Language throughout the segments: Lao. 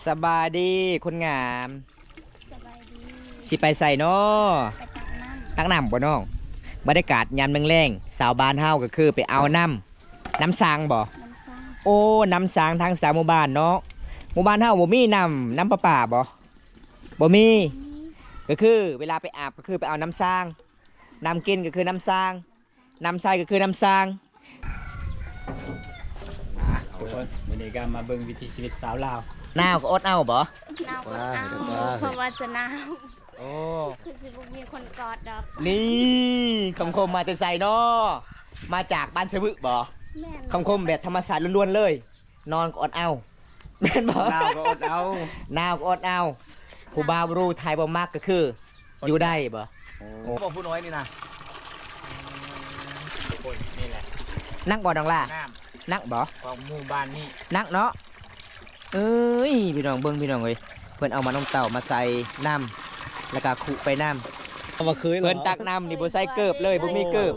ສະບາຍດີຄົນງາມ. ສະບາຍດີ. ຊິໄປໃສນໍ? ໄປຕັກນ້ຳ. ຕັກນ້ຳບໍ່ນ້ອງ? ບັນຍາກາດຍາມແລງໆ ຊາວບ້ານເຮົາກໍຄືໄປເອົານ້ຳ ນ້ຳຊາງບໍ່? ນ້ຳຊາງ. ໂອ້ ນ້ຳຊາງທາງສາມໝູ່ບ້ານເນາະ. ໝູ່ບ້ານເຮົາບໍ່ມີນ້ຳ ນ້ຳປະປາບໍ່? ບໍ່ມີ. ບໍ່ມີ. ກໍຄືເວລາໄປອາບ ກໍຄືໄປເອົານ້ຳຊາງ. ນ້ຳກິນກໍຄືນ້ຳຊາງ. ນ້ຳໃຊ້ກໍຄືນ້ຳຊາງ. ອ່າ ທຸກຄົນ ມື້ນີ້ກໍມາເບິ່ງວິຖີຊີວິດຊາວລາວ. ໜາວກໍອົດເອົາບໍ່? ໜາວກໍອົດເອົາ ເພາະວ່າສະໜາວ. ໂອ້ ຄືຊິບໍ່ມີຄົນກອດດອກ. ນີ້ ຄຳຄົມມາແຕ່ໃສນໍ? ມາຈາກບ້ານສະວຶບໍ່? ແມ່ນ. ຄຳຄົມແບບທຳມະຊາດລ້ວນໆເລີຍ. ນອນກໍອົດເອົາ ແມ່ນບໍ່? ໜາວກໍອົດເອົາ. ໜາວກໍອົດເອົາ. ຜູ້ບ່າວຮູ້ໄທບໍ່ມັກກໍຄື ຢູ່ໄດ້ບໍ່? ໂອ້ ບໍ່ຜູ້ນ້ອຍນີ້ນະ. ນີ້ແຫຼະ ໜັກບໍ່ນ້ອງຫຼ້າ? ໜັກບໍ່? ຂອງໝູ່ບ້ານນີ້ ໜັກເນາະ. ເອີຍ ພີ່ນ້ອງເບິ່ງ ພີ່ນ້ອງເອີຍ ເພິ່ນເອົາໝາກນ້ຳເຕົ້າມາໃສ່ນ້ຳ ແລ້ວກໍຄຸໄປນ້ຳ. ເພິ່ນຕັກນ້ຳນີ້ບໍ່ໃສ່ເກີບເລີຍ ບໍ່ມີເກີບ.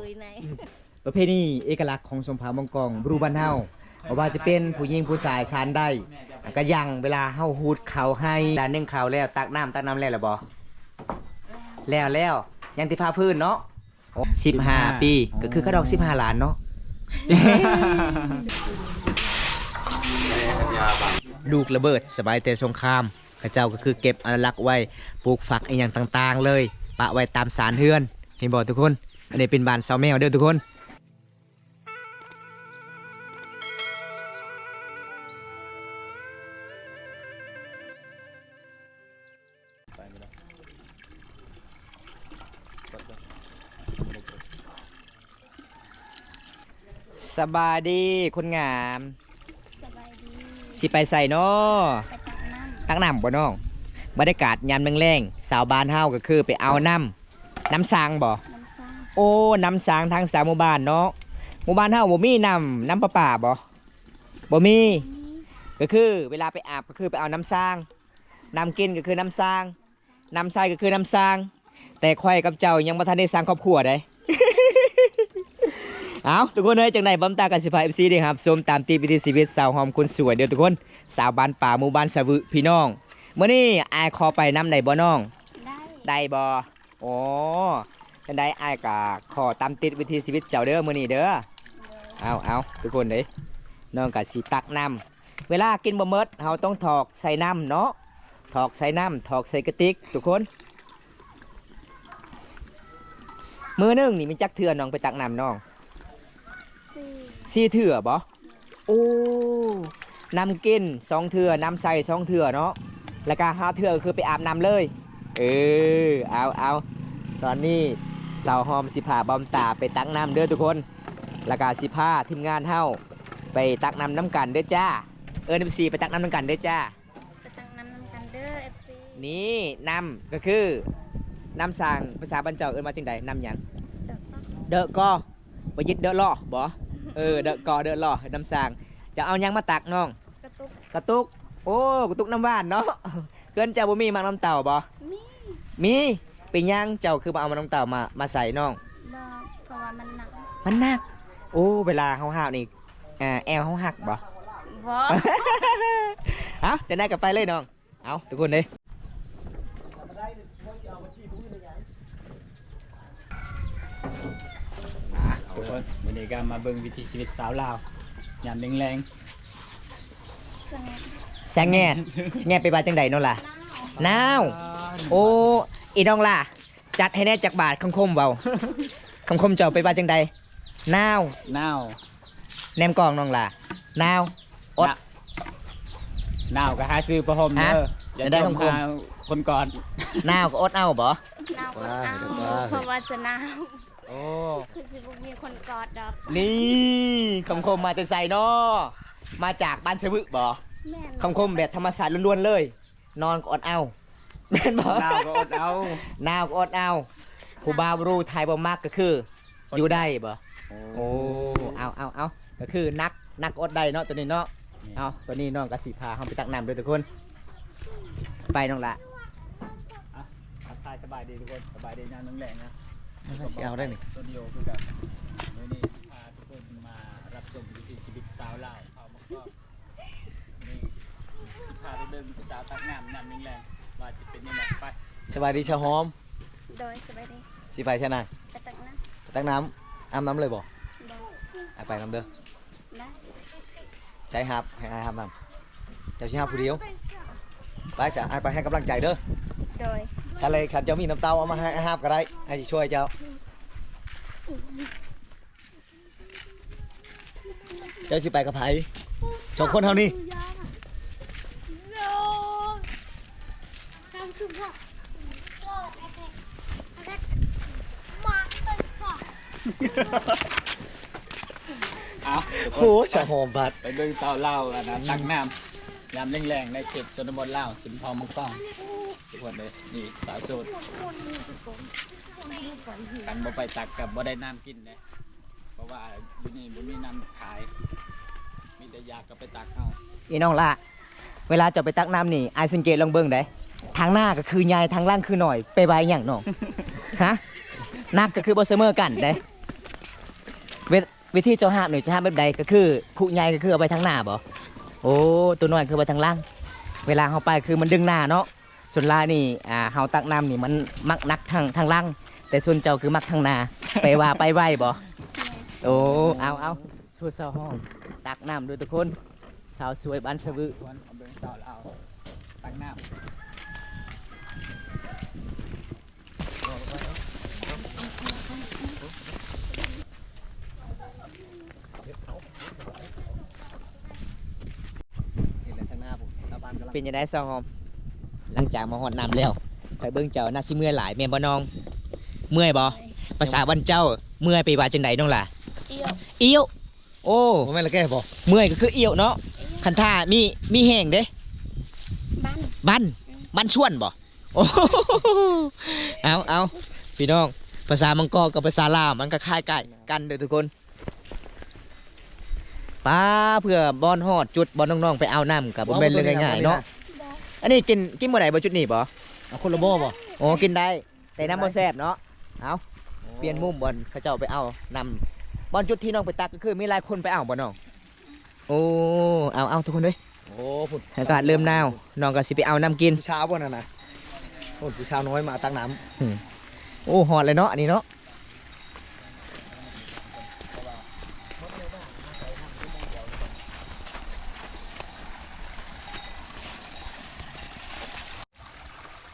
ປະເພນີເອກະລັກຂອງຊົນເຜົ່າມົ້ງກອງບຣູບ້ານເຮົາ ບໍ່ວ່າຈະເປັນຜູ້ຍິງຜູ້ຊາຍຊານໃດ ກະຍັງເວລາເຮົາຫູດເຂົ້າໃຫ້ ດານໜຶ່ງເຂົ້າແລ້ວ ຕັກນ້ຳ ຕັກນ້ຳແລ້ວລະບໍ່? ແລ້ວ ແລ້ວ ຍັງແຕ່ຜ້າພື້ນເນາະ. ໂອ້ ສິບຫ້າປີ ກະຄືຂະດອກສິບຫ້າລ້ານເນາະ. ລູກລະເບີດ ສະບາຍແຕ່ສົງຄາມ. ເຂົາເຈົ້າກໍຄືເກັບອະນຸລັກໄວ້ ປູກຝັງອີ່ຫຍັງຕ່າງໆເລີຍ ປະໄວ້ຕາມຊານເຮືອນ. ເຫັນບໍ່ທຸກຄົນ? ອັນນີ້ເປັນບ້ານຊາວແມວເດີທຸກຄົນ. ສະບາຍດີຄົນງາມ. ສະບາຍດີ. ຊິໄປໃສນໍ? ໄປຕັກນ້ຳ. ຕັກນ້ຳບໍ່ນ້ອງ? ບັນຍາກາດຍາມແລງໆ ຊາວບ້ານເຮົາກໍຄືໄປເອົານ້ຳ ນ້ຳຊາງບໍ່? ນ້ຳຊາງ. ໂອ້ ນ້ຳຊາງທາງສາມໝູ່ບ້ານເນາະ. ໝູ່ບ້ານເຮົາບໍ່ມີນ້ຳ ນ້ຳປະປາບໍ່? ບໍ່ມີ. ບໍ່ມີ. ກໍຄືເວລາໄປອາບ ກໍຄືໄປເອົານ້ຳຊາງ. ນ້ຳກິນກໍຄືນ້ຳຊາງ. ນ້ຳໃຊ້ກໍຄືນ້ຳຊາງ ແຕ່ຂ້ອຍກັບເຈົ້າຍັງບໍ່ທັນໄດ້ສ້າງຄອບຄົວໃດ. ເອົ້າ ທຸກຄົນເອີຍ ຈັ່ງໃດບອມຕາກໍຊິພາເອັຟຊີໄດ້ຮັບຊົມຕາມຕິດວິຖີຊີວິດສາວຫອມຄົນສວຍເດີທຸກຄົນ ສາວບ້ານປ່າ ໝູ່ບ້ານສະວຶພີ່ນ້ອງ. ມື້ນີ້ອ້າຍຂໍໄປນຳໄດ້ບໍ່ນ້ອງ? ໄດ້. ໄດ້ບໍ່? ໂອ້ ຈັ່ງໃດອ້າຍກໍຂໍຕາມຕິດວິຖີຊີວິດເຈົ້າເດີມື້ນີ້ເດີ. ເອົາ ເອົາ ທຸກຄົນເອີຍ ນ້ອງກໍຊິຕັກນ້ຳ ເວລາກິນບໍ່ໝົດ ເຮົາຕ້ອງຖອກໃສ່ນ້ຳເນາະ ຖອກໃສ່ນ້ຳ ຖອກໃສ່ກະຕິກທຸກຄົນ. ມື້ໜຶ່ງນີ້ມີຈັກເທື່ອນ້ອງໄປຕັກນ້ຳນ້ອງ? ສີ່ ສີ່ເທື່ອບໍ່? ໂອ້ ນ້ຳກິນສອງເທື່ອ ນ້ຳໃຊ້ສອງເທື່ອເນາະ ແລ້ວກະຫ້າເທື່ອກໍຄືໄປອາບນ້ຳເລີຍ. ເອີ ເອົາ ເອົາ ຕອນນີ້ສາວຫອມຊິພາບອມຕາໄປຕັກນ້ຳເດີທຸກຄົນ ແລ້ວກະຊິພາທີມງານເຮົາ ໄປຕັກນ້ຳນຳກັນເດີຈ້າ. ເອີ້ນເອັຟຊີໄປຕັກນ້ຳນຳກັນເດີຈ້າ. ໄປຕັກນ້ຳນຳກັນເດີເອັຟຊີ. ນີ້ນ້ຳກໍຄືນ້ຳຊາງ ພາສາບ້ານເຈົ້າເອີ້ນວ່າຈັ່ງໃດ? ນ້ຳຫຍັງ? ເດີະກໍ. ບໍ່ຢິດເດີະລໍບໍ່? ເອີ ເດີະກໍ ເດີະລໍ ນ້ຳຊາງ. ເຈົ້າເອົາຫຍັງມາຕັກນ້ອງ? ກະຕຸກ. ກະຕຸກ. ໂອ້ ກະຕຸກນ້ຳຫວານເນາະ. ເຮືອນເຈົ້າບໍ່ມີໝາກນ້ຳເຕົ້າບໍ່? ມີ. ມີ. ເປັນຫຍັງເຈົ້າຄືບໍ່ເອົາໝາກນ້ຳເຕົ້າມາ ມາໃສ່ນ້ອງ? ບໍ່ ເພາະວ່າມັນໜັກ. ມັນໜັກ. ໂອ້ ເວລາເຮົາຫາບນີ້ ແອວເຮົາຫັກບໍ່? ບໍ່. ເອົ້າ ຈັ່ງໃດກໍໄປເລີຍນ້ອງ. ເອົາ ທຸກຄົນເດ້ ອ່າ ທຸກຄົນ ມື້ນີ້ກໍມາເບິ່ງວິຖີຊີວິດຊາວລາວ ຍາມແລງໆ. ສະແງດ ສະແງດ ສະແງດ ໄປວ່າຈັ່ງໃດນ້ອງຫຼ້າ? ໜາວ. ໂອ້ ອີນ້ອງຫຼ້າ ຈັດໃຫ້ແດ່ຈັກບາດ ຄຳຄົມເວົ້າ ຄຳຄົມເຈົ້າໄປວ່າຈັ່ງໃດ? ໜາວ. ໜາວ. ແນມກ້ອງນ້ອງຫຼ້າ ໜາວ. ອົດ. ໜາວກໍຫາຊື້ຜ້າຫົ່ມເດີ. ຢ່າຈົ່ມຫາຄົນກອດ. ໜາວກໍອົດເອົາບໍ? ໜາວກໍອົດເອົາ ເພາະວ່າສະໜາວ. ໂອ້ ຄືຊິບໍ່ມີຄົນກອດດອກ. ນີ້ ຄຳຄົມມາແຕ່ໃສນໍ? ມາຈາກບ້ານສະວຶບໍ? ແມ່ນ. ຄຳຄົມແບບທຳມະຊາດລ້ວນໆເລີຍ. ນອນກໍອົດເອົາ ແມ່ນບໍ່? ໜາວກໍອົດເອົາ ໜາວກໍອົດເອົາ. ຜູ້ບ່າວຮູ້ໄທບໍ່ມັກກໍຄື ຢູ່ໄດ້ບໍ່? ໂອ້ ເອົາ ເອົາ ເອົາ ກໍຄືໜັກ ໜັກກໍອົດໄດ້ເນາະ ໂຕນີ້ເນາະ. ແມ່ນ. ເອົາ ໂຕນີ້ນ້ອງກໍຊິພາເຮົາໄປຕັກນ້ຳເດີທຸກຄົນ. ໄປນ້ອງຫຼ້າ. ອ່ະ ທັກທາຍສະບາຍດີທຸກຄົນ ສະບາຍດີຍາມແລງໆນະ. ຊິເອົາໄດ້ນີ້ ສະຕູດິໂອຄືກັນ. ມື້ນີ້ຊິພາທຸກຄົນມາຮັບຊົມວິຖີຊີວິດຊາວລາວ ເຜົ່າມັງກອນ. ນີ້ ຊິພາໄປ ເບິ່ງຜູ້ສາວຕັກນ້ຳ ນ້ຳແລງໆ ວ່າຈະເປັນຈັ່ງໃດ. ໄປ. ສະບາຍດີຊາວຫອມ. ໂດຍ ສະບາຍດີ. ຊິໄປໃສນາງ? ໄປຕັກນ້ຳ. ໄປຕັກນ້ຳ? ອາບນ້ຳເລີຍບໍ່? ບໍ່. ອ້າຍໄປນຳເດີ. ໄດ້. ໃສຫາບ ໃຫ້ອ້າຍຫາບນຳ. ເຈົ້າຊິຫາບຜູ້ດຽວ? ໄປຊະ ອ້າຍໄປໃຫ້ກຳລັງໃຈເດີ. ໂດຍ. ຄັນເລີຍ ຄັນເຈົ້າມີນ້ຳເຕົ້າ ເອົາມາໃຫ້ອ້າຍຫາບກໍໄດ້ ອ້າຍຊິຊ່ວຍເຈົ້າ. ເຈົ້າຊິໄປກັບໃຜ? ສອງຄົນເຮົານີ້. ເອົາ ໂຫ ສາວຫອມບັດ ໄປເບິ່ງສາວລາວ ອັນນັ້ນ ຕັກນ້ຳຍາມແລງໆ ໃນເຂດຊົນນະບົດລາວ ຊົນເຜົ່າມັງກອງ. ທຸກຄົນເດີ ນີ້ສາວໂສດ ຄັນບໍ່ໄປຕັກກໍບໍ່ໄດ້ນ້ຳກິນເດ້ ເພາະວ່າຢູ່ນີ້ບໍ່ມີນ້ຳຂາຍ ມີແຕ່ຢາກກໍໄປຕັກເອົາ. ອີນ້ອງຫຼ້າ ເວລາເຈົ້າໄປຕັກນ້ຳນີ້ ອ້າຍສັງເກດລອງເບິ່ງເດ້ ທາງໜ້າກໍຄືໃຫຍ່ ທາງຫຼັງຄືນ້ອຍ ແປວ່າອີຫຍັງນ້ອງ? ຮະ? ໜັກກໍຄືບໍ່ສະເໝີກັນເດ້. ເວ ວິທີເຈົ້າຫາບນີ້ ເຈົ້າຫາບແບບໃດ? ກໍຄືຄຸໃຫຍ່ກໍຄືເອົາໄວ້ທາງໜ້າບໍ? ໂອ້ ໂຕນ້ອຍຄືໄວ້ທາງຫຼັງ. ເວລາເຮົາໄປຄືມັນດຶງໜ້າເນາະ. ສ່ວນຫຼາຍນີ້ ອ່າ ເຮົາຕັກນ້ຳນີ້ມັນມັກໜັກທາງ ທາງຫຼັງ ແຕ່ສ່ວນເຈົ້າຄືມັກທາງໜ້າ ແປວ່າໄປໄວບໍ? ໂອ້ ເອົາ ເອົາ ຊ່ວຍສາວຫອມຕັກນ້ຳເດີທຸກຄົນ ສາວສວຍບ້ານສະວຶ. ເບິ່ງສາວລາວຕັກນ້ຳ. ເປັນຈັ່ງໃດສາວຫອມ? ຫຼັງຈາກມາຮອດນ້ຳແລ້ວ ຂ້ອຍເບິ່ງເຈົ້າໜ້າຊິເມື່ອຍຫຼາຍແມ່ນບໍ່ນ້ອງ? ເມື່ອຍບໍ່? ເມື່ອຍ. ພາສາບ້ານເຈົ້າເມື່ອຍໄປວ່າຈັ່ງໃດນ້ອງຫຼ້າ? ອີ້ວ. ອີ້ວ. ໂອ້ ບໍ່ແມ່ນລະແກ່ບໍ່? ເມື່ອຍກໍຄືອີ້ວເນາະ. ຄັນຖ້າມີ ມີແຮງເດ້ ບັ້ນ ບັ້ນ ອືມ ບັ້ນຊວນບໍ່? ໂອ້ ເອົາ ເອົາ ພີ່ນ້ອງ ພາສາມັງກອງກັບພາສາລາວມັນກໍຄ້າຍກັນເດີທຸກຄົນ. ປາ ເພື່ອບ່ອນຮອດຈຸດບ່ອນນ້ອງໆໄປເອົານ້ຳກໍບໍ່ແມ່ນເລື່ອງງ່າຍໆເນາະ. ອັນນີ້ກິນ ກິນບໍ່ໄດ້ບໍ່ຈຸດນີ້ບໍ່? ເອົາຄົນລະບໍ່ບໍ່? ໂອ້ ກິນໄດ້. ແຕ່ນ້ຳບໍ່ແຊບເນາະ. ເອົາ ປ່ຽນມຸມບ່ອນເຂົາເຈົ້າໄປເອົານ້ຳ. ບ່ອນຈຸດທີ່ນ້ອງໄປຕັກກໍຄືມີຫຼາຍຄົນໄປເອົາບໍ່ນ້ອງ? ໂອ້ ເອົາ ເອົາ ທຸກຄົນເອີຍ ໂອ້ ພຸ້ນ ອາກາດເລີ່ມໜາວ ນ້ອງກໍຊິໄປເອົານ້ຳກິນ. ຜູ້ສາວບໍ່ນັ້ນນະ? ໂອ້ ຜູ້ສາວນ້ອຍມາຕັກນ້ຳ. ອືມ ໂອ້ ຮອດແລ້ວເນາະ ອັນນີ້ເນາະ.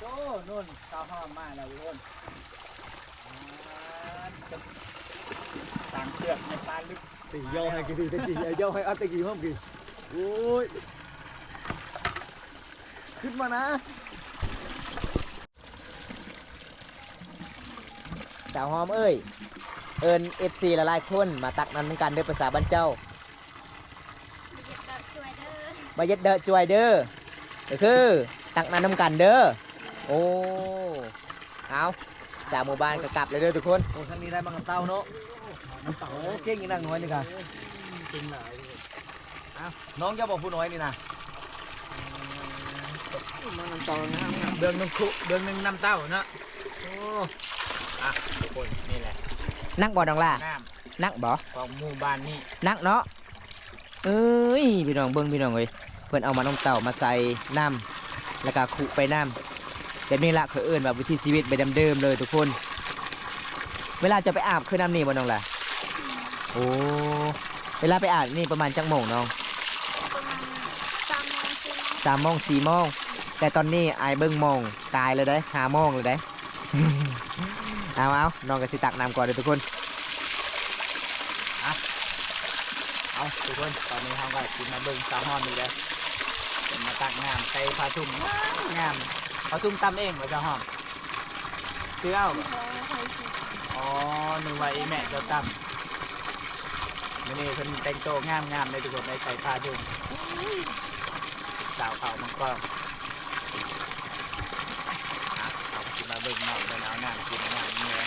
ໂອ້ ໂນ່ນ ສາວເຮົາມາແລ້ວທຸກຄົນ. ອ່າ ສາງເຊືອກໃນປ່າລຶກ. ຕີເຍົາໃຫ້ກີ້ ຕະກີ້ເຍົາໃຫ້ອັດຕະກີ້ຫອມກີ້. ໂອ້ຍ ຂຶ້ນມານະ. ສາວຫອມເອີຍ ເອີ້ນເອັຟຊີຫຼາຍໆຄົນມາຕັກນ້ຳນຳກັນເດີ ພາສາບ້ານເຈົ້າ. ມາເຢັດເດີ ຈວຍເດີ ກໍຄືຕັກນ້ຳນຳກັນເດີ. ໂອ້ ເອົາ ສາວໝູ່ບ້ານກໍກັບແລ້ວເດີທຸກຄົນ. ໂອ້ ທາງນີ້ໄດ້ໝາກນ້ຳເຕົ້າເນາະ. ນ້ຳເຕົ້າ ໂອ້ ເກັ່ງອີ່ນາງນ້ອຍນີ້ກະ ເກັ່ງຫຼາຍ. ເອົ້າ ນ້ອງເຈົ້າບໍ່ຜູ້ນ້ອຍນີ້ນະ? ມັນນ້ຳເຕົ້າງາມໆ ເບື້ອງໜຶ່ງຄຸ ເບື້ອງໜຶ່ງນ້ຳເຕົ້າເນາະ. ໂອ້ ອ່ະ ທຸກຄົນ ນີ້ແຫຼະ ໜັກບໍ່ນ້ອງຫຼ້າ? ນ້ຳ ໜັກບໍ່? ຂອງໝູ່ບ້ານນີ້ ໜັກເນາະ. ເອີຍ ພີ່ນ້ອງເບິ່ງ ພີ່ນ້ອງເອີຍ ເພິ່ນເອົາໝາກນ້ຳເຕົ້າມາໃສ່ນ້ຳ ແລ້ວກໍຄຸໄປນ້ຳ ແບບນີ້ລະ ເຂົາເອີ້ນວ່າວິຖີຊີວິດແບບດັ້ງເດີມເລີຍທຸກຄົນ. ເວລາຈະໄປອາບຄືນ້ຳນີ້ບໍ່ນ້ອງຫຼ້າ? ໂອ້ ເວລາໄປອາບນີ້ປະມານຈັກໂມງນ້ອງ? ປະມານສາມໂມງ ສີ່ໂມງ ສາມໂມງ ສີ່ໂມງ. ແຕ່ຕອນນີ້ອ້າຍເບິ່ງໂມງ ກາຍແລ້ວເດ້ ຫ້າໂມງແລ້ວເດ້. ເອົາໆ ນ້ອງກໍຊິຕັກນ້ຳກ່ອນເດີທຸກຄົນ. ອ່ະ ເອົາທຸກຄົນ ຕອນນີ້ເຮົາກໍຊິມາເບິ່ງສາວຫອມນີ້ເດີ ເພິ່ນມາຕັກນ້ຳໃສ່ຜ້າຖົງງາມໆ. ຜ້າຖົງຕ່ຳເອງບໍ່ສາວຫອມ? ຊື້ເອົາບໍ່? ອໍ ນຶກວ່າອີ່ແມ່ເຈົ້າຕ່ຳ. ມື້ນີ້ເພິ່ນແຕ່ງໂຕງາມໆເດ້ທຸກຄົນ ໄດ້ໃສ່ຜ້າຖົງ ສາວເຜົ່າມັງກອງ. ອ່ະ ເຮົາກໍຊິມາເບິ່ງນ້ອງເພິ່ນເອົານ້ຳກິນນ້ຳແລງ.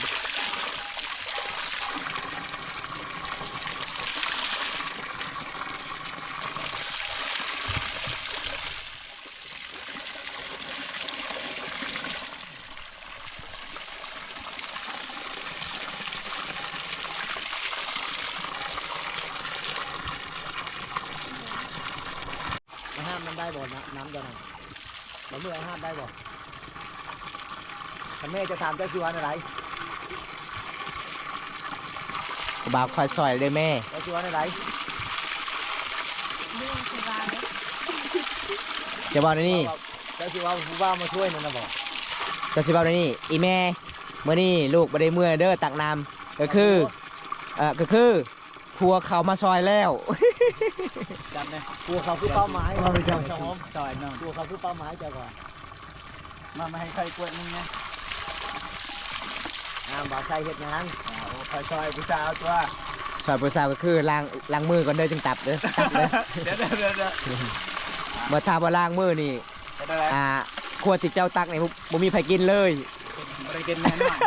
ນ້ຳມັນໄດ້ບໍ່? ນ້ຳ ນ້ຳເຈົ້ານັ້ນ ເມື່ອຫາບໄດ້ບໍ່? ຖ້າແມ່ຈະຖາມ ເຈົ້າຊິວ່າແນວໃດ? ຜູ້ບ່າວຄອຍຊ່ອຍເດີແມ່. ເຈົ້າຊິວ່າແນວໃດ? ບໍ່ຮູ້ຊິວ່າເລີຍ. ຈະເວົ້າແນວນີ້ ເຈົ້າຊິວ່າຜູ້ບ່າວມາຊ່ວຍນັ້ນນະບໍ່? ເຈົ້າຊິເວົ້າແນວນີ້ ອີ່ແມ່ ມື້ນີ້ລູກບໍ່ໄດ້ເມື່ອເດີຕັກນ້ຳ ກໍຄື ເອີ ກໍຄື ຜົວເຂົາມາຊ່ອຍແລ້ວ. ຈຳໄດ້ ຜົວເຂົາຄືເປົ້າໝາຍ ເຈົ້າ ເຈົ້າຫອມ ຊ່ອຍເນາະ ຜົວເຂົາຄືເປົ້າໝາຍ ເຈົ້າກໍ ມາ ມາໃຫ້ຂ້ອຍກວດໜຶ່ງແດ່. ອ້າວ ບ່າວໄຊເຮັດຫຍັງ? ອ້າວ ຂ້ອຍຊ່ອຍຜູ້ສາວຕົວະ. ຊ່ອຍຜູ້ສາວກໍຄືລ້າງ ລ້າງມືກ່ອນເດີ ຈຶ່ງຕັກເດີ ຕັກເດີ. ດຽວ ດຽວ ດຽວ ດຽວ ບໍ່ ຖ້າບໍ່ລ້າງມືນີ້ ເຮັດຈັ່ງໃດ? ອ່າ ຂວດທີ່ເຈົ້າຕັກນີ້ ບໍ່ ບໍ່ມີໃຜກິນເລີຍ. ບໍ່ໄດ້ກິນແນ່ນອນ.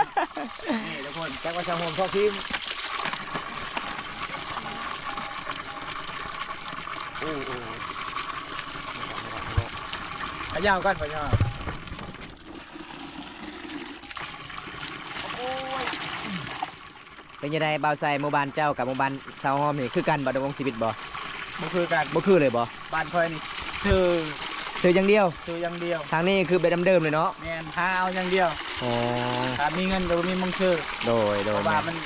ນີ້ທຸກຄົນ ຈັກວ່າຊາວໂຮມຊອກທີມ. ໂອ້ ໂອ້ ຂະຫຍ້າວກ່ອນ ຂະຫຍ້າວ. ໂອ້ຍ ເປັນຈັ່ງໃດບ່າວໄຊ ໝູ່ບ້ານເຈົ້າກັບໝູ່ບ້ານຊາວໂຮມນີ້ຄືກັນບໍ່ ດຳລົງຊີວິດບໍ່? ບໍ່ຄືກັນ. ບໍ່ຄືເລີຍບໍ່? ບ້ານຂ້ອຍນີ້ຊື່ ຊື່ຢ່າງດຽວ ຊື່ຢ່າງດຽວ. ທາງນີ້ຄືແບບເດີມໆເລີຍເນາະ. ແມ່ນ ຫາເອົາຢ່າງດຽວ. ອໍ ຖ້າມີເງິນກໍບໍ່ມີໝ່ອງຊື່. ໂດຍ ໂດຍ ເພາະວ່າມັນ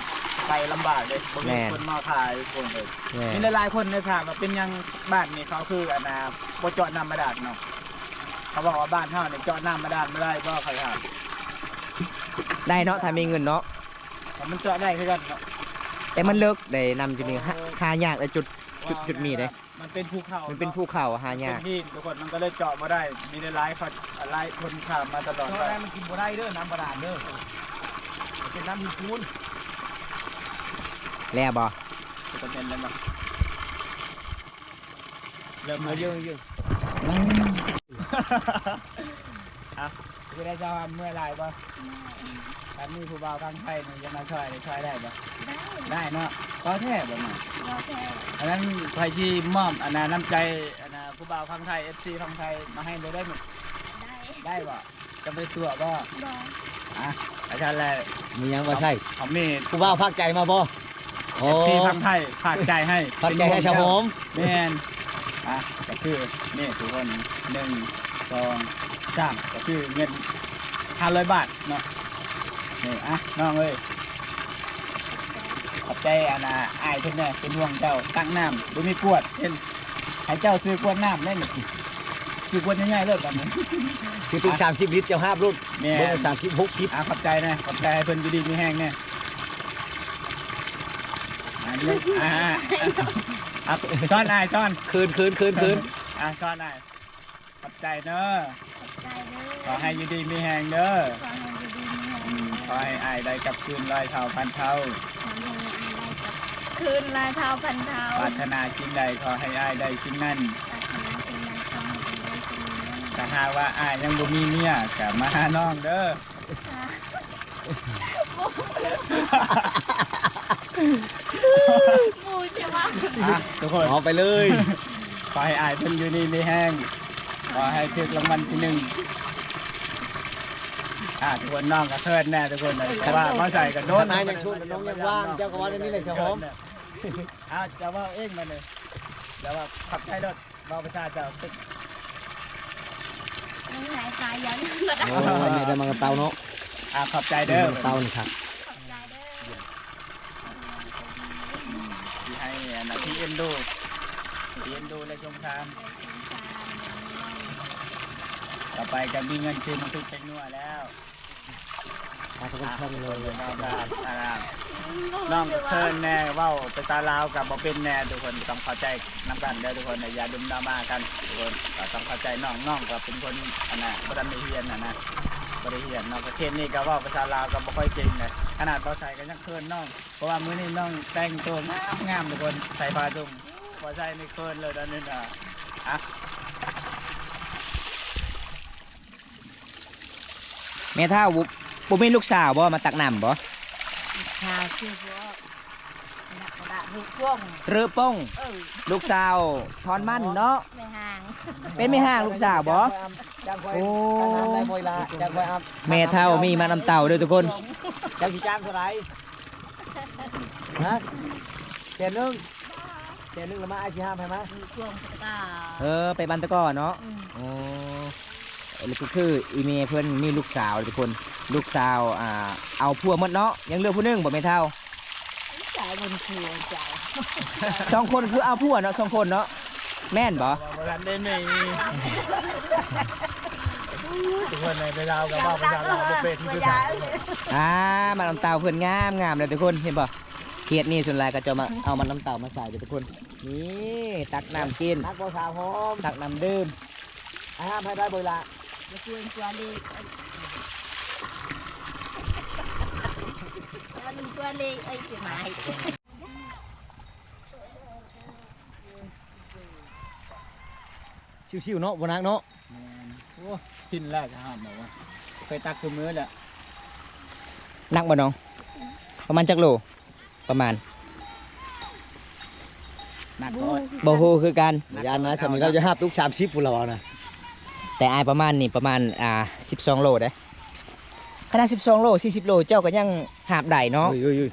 ໄປລຳບາກເດ້ ບໍ່ມີ ແມ່ນ ຄົນມາຂາຍຄົນເລີຍ. ແມ່ນ ມີຫຼາຍໆຄົນໄດ້ຖາມວ່າເປັນຫຍັງບ້ານນີ້ເຂົາຄື ອັນນ່າ ບໍ່ເຈາະນ້ຳບາດານເນາະ. ເຂົາບອກວ່າບ້ານເຮົານີ້ເຈາະນ້ຳບາດານບໍ່ໄດ້ບໍ່ ເຂົາຖາມ. ໄດ້ເນາະ ຖ້າມີເງິນເນາະ. ມັນເຈາະໄດ້ຄືກັນເນາະ ແຕ່ມັນເລິກເດ້ ນ້ຳຈຸດນີ້ ໂອ້ ຫາ ຫາຍາກເດ້ ຈຸດ ຈຸດ ຈຸດນີ້ເດ້. ມັນເປັນພູເຂົາ ມັນເປັນພູເຂົາ ຫາຍາກ ມັນເປັນຫີນທຸກຄົນ ມັນກໍເລີຍເຈາະບໍ່ໄດ້. ມີຫຼາຍໆ ເຂົາ ຫຼາຍຄົນຖາມມາຕະຫຼອດ ເຈາະໄດ້ ວ່າມັນກິນບໍ່ໄດ້ເດີ ນ້ຳບາດານເດີ ມັນເປັນນ້ຳຫີນປູນ. ແລ້ວບໍ່? ຈະເປັນແລ້ວບໍ່? ເລີ່ມໃໝ່ ເອີ ເຢີ ເຢີ ອ່ະ ເຮັດໄດ້ເຈົ້າ ເມື່ອຍຫຼາຍບໍ່? ເມື່ອຍ. ຄັນມີຜູ້ບ່າວຝັ່ງໄທນີ້ຈະມາຊ່ອຍ ຊ່ອຍໄດ້ບໍ່? ໄດ້ ໄດ້ເນາະ. ເວົ້າແທ້ບໍ່ນີ້? ເວົ້າແທ້. ອັນນັ້ນຂ້ອຍຊິມອບ ອັນນ່າ ນ້ຳໃຈ ອັນນ່າ ຜູ້ບ່າວຝັ່ງໄທ ເອັຟຊີຝັ່ງໄທມາໃຫ້ເລີຍໄດ້ບໍ່? ໄດ້. ໄດ້ບໍ່? ຈະໄປຕົວະບໍ່? ບໍ່. ອ່ະ ອາຈານແຫຼະ ມີຫຍັງບໍ່ໃຊ້? ເຂົາມີຜູ້ບ່າວຝາກໃຈມາບໍ່? ໂອ້ ເອັຟຊີຝັ່ງໄທຝາກໃຈໃຫ້ ຝາກໃຈໃຫ້ຊາວໂຮມ. ແມ່ນ. ອ່ະ ກໍຄືນີ້ທຸກຄົນ ໜຶ່ງ ສອງ ສາມ ກໍຄືເງິນຫ້າຮ້ອຍບາດເນາະ. ນີ້ ອ່ະ ນ້ອງເອີຍ ຂອບໃຈ ອັນນ່າ ອ້າຍເພິ່ນແດ່ ເປັນຫ່ວງເຈົ້າ ຕັກນ້ຳ ບໍ່ມີກວດ ເຫັນ ໃຫ້ເຈົ້າຊື້ກວດນ້ຳແດ່ນີ້ ຊື້ກວດໃຫຍ່ໆໂລດບາດນີ້ ຊື້ຕຸກສາມສິບລິດ ເຈົ້າຫາບໂລດ. ແມ່ນ. ເບິ່ງ ສາມສິບ ຫົກສິບ. ອ່າ ຂອບໃຈນະ ຂອບໃຈ ໃຫ້ເພິ່ນຢູ່ດີມີແຮງແດ່. ອ່າ ອ່າ ອ່າ ຊ້ອນອ້າຍ ຊ້ອນ ຄືນ ຄືນ ຄືນ ຄືນ. ອ່າ ຊ້ອນອ້າຍ ຂອບໃຈເດີ. ຂອບໃຈເດີ. ຂໍໃຫ້ຢູ່ດີມີແຮງເດີ. ຂໍໃຫ້ຢູ່ດີມີແຮງເດີ. ອືມ ຂໍໃຫ້ອ້າຍໄດ້ກັບຄືນຮ້ອຍເທົ່າພັນເທົ່າ. ຂໍໃຫ້ອ້າຍໄດ້ກັບຄືນຮ້ອຍເທົ່າພັນເທົ່າ. ປາດຖະໜາສິ່ງໃດ ຂໍໃຫ້ອ້າຍໄດ້ສິ່ງນັ້ນ. ປາດຖະໜາສິ່ງໃດ ຂໍໃຫ້ອ້າຍໄດ້ສິ່ງນັ້ນ. ຖ້າຫາກວ່າອ້າຍຍັງບໍ່ມີເມຍ ກະມາຫານ້ອງເດີ. ໝູ່ຈະວ່າ ອ່ະ ທຸກຄົນ ເອົາໄປເລີຍ. ຂໍໃຫ້ອ້າຍເພິ່ນຢູ່ດີມີແຮງ ຂໍໃຫ້ຖືກລາງວັນທີໜຶ່ງ. ອ່ະ ທຸກຄົນ ນ້ອງກໍເຂີນແດ່ທຸກຄົນ ເພາະວ່າມາໃສ່ກັນໂດນ. ນ້ອງຍັງຊຸດ ນ້ອງຍັງວ່າງ ເຈົ້າກໍເວົ້າແນວນີ້ແຫຼະ ເຈົ້າຫອມ. ອ່ະ ເຈົ້າເວົ້າເອງບາດນີ້ ເຈົ້າວ່າຂອບໃຈໂລດ. ເວົ້າພາສາເຈົ້າ. ໂອ້ ແມ່ໄດ້ມາກັບເຕົາເນາະ. ອ່າ ຂອບໃຈເດີ ເຕົານີ້ຄັກ. ຂອບໃຈເດີ ທີ່ໃຫ້ອັນນ່າ ທີ່ເອັນດູ ທີ່ເອັນດູ ແລະ ສົງສານ. ຕໍ່ໄປກໍມີເງິນຊື້ໝາກພິກແປ້ງນົວແລ້ວ. ອ່າ ທຸກຄົນ ອ່າ ນ້ອງກໍເຂີນແດ່ ເວົ້າພາສາລາວກໍບໍ່ເປັນແດ່ ທຸກຄົນຕ້ອງເຂົ້າໃຈນຳກັນເດີ ທຸກຄົນ ຢ່າດຸ່ມດຣາມາກັນ ທຸກຄົນກໍຕ້ອງເຂົ້າໃຈນ້ອງ. ນ້ອງກໍເປັນຄົນ ອັນນ່າ ບໍ່ທັນໄດ້ຮຽນຫັ້ນນະ ບໍ່ໄດ້ຮຽນເນາະ ປະເທດນີ້ກໍເວົ້າພາສາລາວກໍບໍ່ຄ່ອຍເກັ່ງເລີຍ. ຂະໜາດບໍ່ໃສ່ກໍຍັງເຂີນນ້ອງ ເພາະວ່າມື້ນີ້ນ້ອງແຕ່ງໂຕງາມໆ ທຸກຄົນ ໃສ່ຜ້າຈຸ່ມ ບໍ່ໃສ່ນີ້ເຂີນເລີຍຕອນນີ້ນະ. ອ່ະ ແມ່ເຖົ້າ ບໍ່ ບໍ່ມີລູກສາວບໍ່ ມາຕັກນ້ຳບໍ່? ລູກສາວຊື່ບໍ່ ນະ ນະ ລືປ້ອງ ລືປ້ອງ. ເອີ ລູກສາວທອນມັນເນາະ. ແມ່ຮ້າງ ເປັນແມ່ຮ້າງລູກສາວບໍ່? ໂອ້ ແມ່ເຖົ້າມີມານຳເຕົາເດີທຸກຄົນ. ເຈົ້າຊິຈ້າງເທົ່າໃດ? ຮະ? ແສນໜຶ່ງ ແສນໜຶ່ງລະມາ ອ້າຍຊິຫາມໃຫ້ມາ. ເອີ ໄປບ້ານຕະກໍເນາະ. ໂອ້. ແລ້ວກໍຄືອີ່ແມ່ເພິ່ນມີລູກສາວທຸກຄົນ ລູກສາວ ອ່າ ເອົາຜົວໝົດເນາະ ຍັງເຫຼືອຜູ້ໜຶ່ງບໍ່ແມ່ເຖົ້າ? ສາຍເບິ່ງຜົວເຈົ້າ ສອງຄົນຄືເອົາຜົວເນາະ ສອງຄົນເນາະ ແມ່ນບໍ່? ບໍ່ທັນໄດ້ມີ ທຸກຄົນໃນໄປລາວກໍເວົ້າພາສາລາວບໍ່ເປັນຄືກັນ. ອ່າ ມານຳເຕົ້າເພິ່ນງາມໆເລີຍທຸກຄົນ ເຫັນບໍ່? ເຂດນີ້ສ່ວນຫຼາຍເຂົາເຈົ້າມາເອົາມານຳເຕົ້າມາໃສ່ເດີທຸກຄົນ. ນີ້ ຕັກນ້ຳກິນ ຕັກບໍ່ສາວຫອມ ຕັກນ້ຳດື່ມ. ອ້າຍຫ້າມໃຫ້ໄດ້ບໍ່ລະ? ກວນ ກວນເລກ ກວນເລກ ເອີຍ ຊິມາໃຫ້ ຊິວໆເນາະ ບໍ່ໜັກເນາະ. ແມ່ນ ໂອ້ ຊິນແລ້ວ ຈະຫ້າມບອກວ່າ ເຄີຍຕັກທຸກມື້ແລ້ວ. ໜັກບໍ່ນ້ອງ? ປະມານຈັກໂລ? ປະມານ ໜັກໂພດ ບໍ່ຮູ້ຄືກັນ. ຢ້ານນະ ສ່ຳນີ້ລາວຈະຫາບຕຸກສາມສິບພຸ້ນລະເວົ້ານະ. ແຕ່ອ້າຍປະມານນີ້ ປະມານ ອ່າ ສິບສອງໂລເດ້. ຂະໜາດສິບສອງໂລ ສີ່ສິບໂລ ເຈົ້າກໍຍັງຫາບໄດ້ເນາະ. ເອີຍໆ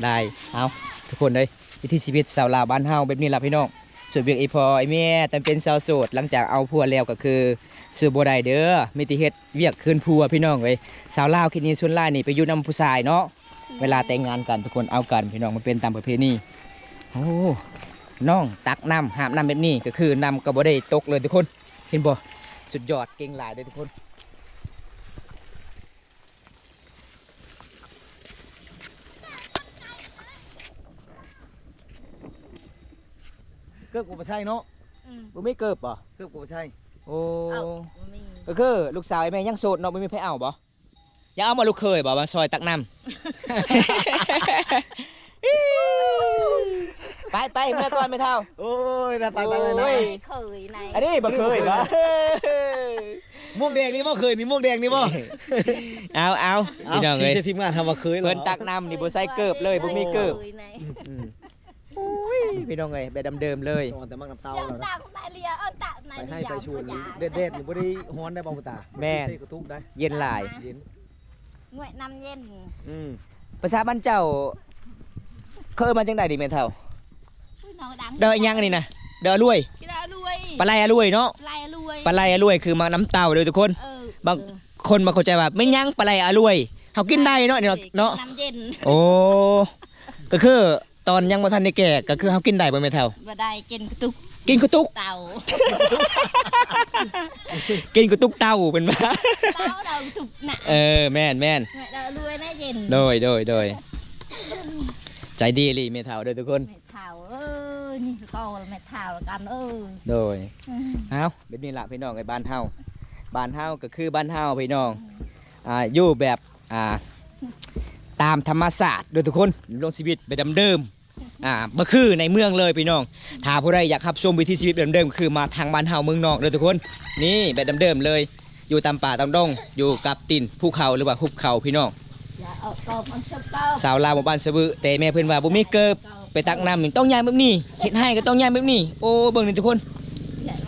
ໆ ໄດ້. ເອົາ ທຸກຄົນເອີຍ ວິຖີຊີວິດຊາວລາວບ້ານເຮົາແບບນີ້ລະພີ່ນ້ອງ. ສ່ວນວຽກອີ່ພໍ່ອີ່ແມ່ ຕອນເປັນສາວໂສດ ຫຼັງຈາກເອົາຜົວແລ້ວກໍຄື ຊ່ວຍບໍ່ໄດ້ເດີ ມີແຕ່ເຮັດວຽກຄືນຜົວພີ່ນ້ອງເອີຍ. ຊາວລາວເຂດນີ້ສ່ວນຫຼາຍນີ້ໄປຢູ່ນຳຜູ້ຊາຍເນາະ ເວລາແຕ່ງງານກັນ ທຸກຄົນເອົາກັນພີ່ນ້ອງ ມັນເປັນຕາມປະເພນີ. ໂອ້ ນ້ອງຕັກນ້ຳ ຫາບນ້ຳແບບນີ້ ກໍຄືນ້ຳກໍບໍ່ໄດ້ຕົກເລີຍທຸກຄົນ ເຫັນບໍ່? ສຸດຍອດ ເກັ່ງຫຼາຍເດີທຸກຄົນ. ເກີບກໍບໍ່ໃສ່ເນາະ. ອືມ ບໍ່ມີເກີບບໍ່? ເກີບກໍບໍ່ໃສ່. ໂອ້ ເອົ້າ ບໍ່ມີ ກໍຄືລູກສາວອ້າຍແມ່ຍັງໂສດເນາະ ບໍ່ມີໃຜເອົາບໍ່? ຢາກເອົາມາລູກເຂີຍບໍ່ ມາຊ່ອຍຕັກນ້ຳ? ໄປໆ ເມືອກ່ອນແມ່ເຖົ້າ. ໂອ້ຍ ໄປໆໆ ໂອ້ຍ ເຂີຍໃນ ອັນນີ້ບໍ່ເຂີຍບໍ່? ໝວກແດງນີ້ບໍ່ເຂີຍນີ້ ໝວກແດງນີ້ບໍ່? ເອົາໆ ເອົາ ພີ່ນ້ອງເອີຍ ຊິໃຫ້ທີມງານເຮົາວ່າເຂີຍ ເພິ່ນຕັກນ້ຳນີ້ບໍ່ໃສ່ເກີບເລີຍ ບໍ່ມີເກີບ. ອືມ ໂອ້ຍ ພີ່ນ້ອງເອີຍ ແບບດຳເດີມເລີຍ ແຕ່ໝາກນ້ຳເຕົ້າແລ້ວນະ ໄປໄຮ່ໄປສວນ ແດດໆ ນີ້ບໍ່ໄດ້ຮ້ອນໄດ້ບໍ່ ແມ່ນ ໃສ່ກະຕຸກໄດ້ ເຢັນຫຼາຍ ເຢັນ. ງວຍນ້ຳເຢັນ. ອືມ ພາສາບ້ານເຈົ້າ ເຂົາເອີ້ນວ່າຈັ່ງໃດນີ້ແມ່ເຖົ້າ? ອຸ້ຍ ນ້ອງດັງ ດອກຫຍັງອັນນີ້ນະ? ດອກອະລວຍ ດອກອະລວຍ ປາໄລອະລວຍເນາະ ປາໄລອະລວຍ ປາໄລອະລວຍ ຄືໝາກນ້ຳເຕົ້າເດີທຸກຄົນ. ເອີ ບາງຄົນມາເຂົ້າໃຈວ່າແມ່ນຫຍັງປາໄລອະລວຍ ເຮົາກິນໄດ້ເນາະ ນີ້ເນາະ ກິນນ້ຳເຢັນ. ໂອ້ ກໍຄື ຕອນຍັງບໍ່ທັນໄດ້ແກ່ ກໍຄືເຮົາກິນໄດ້ບໍ່ແມ່ເຖົ້າ? ບໍ່ໄດ້ ກິນກະຕຸກ ກິນກະຕຸກ ເຕົ້າ ກິນກະຕຸກເຕົ້າເພິ່ນວ່າ ເຕົ້າ ເຕົ້າກະຕຸກນະ. ເອີ ແມ່ນໆ ແມ່ເຖົ້າລວຍນະເຢັນ. ໂດຍ ໂດຍ ໂດຍ ໃຈດີອີ່ຫຼີແມ່ເຖົ້າເດີທຸກຄົນ. ແມ່ເຖົ້າເອີຍ ນີ້ກໍແມ່ເຖົ້າກັນເອີຍ. ໂດຍ ອືມ ເອົ້າ ແບບນີ້ລະພີ່ນ້ອງເອີຍ ບ້ານເຮົາ ບ້ານເຮົາກໍຄືບ້ານເຮົາພີ່ນ້ອງ. ອືມ ອ່າ ຢູ່ແບບ ອ່າ ຕາມທຳມະຊາດເດີທຸກຄົນ ດຳລົງຊີວິດແບບດຳເດີມ ອ່າ ບໍ່ຄືໃນເມືອງເລີຍພີ່ນ້ອງ. ຖ້າຜູ້ໃດຢາກຮັບຊົມວິຖີຊີວິດແບບດຳເດີມ ກໍຄືມາທາງບ້ານເຮົາເມືອງນອກເດີທຸກຄົນ. ນີ້ແບບດຳເດີມເລີຍ ຢູ່ຕາມປ່າຕາມດົງ ຢູ່ກັບຕີນພູເຂົາ ຫຼືວ່າຫຸບເຂົາພີ່ນ້ອງ. ຊາວລາວໝູ່ບ້ານສະວຶ ແຕ່ແມ່ເພິ່ນວ່າບໍ່ມີເກີບ ໄປຕັກນ້ຳນີ້ຕ້ອງຍ່າງແບບນີ້ ເຮັດໄຮ່ກໍຕ້ອງຍ່າງແບບນີ້. ໂອ້ ເບິ່ງນີ້ທຸກຄົນ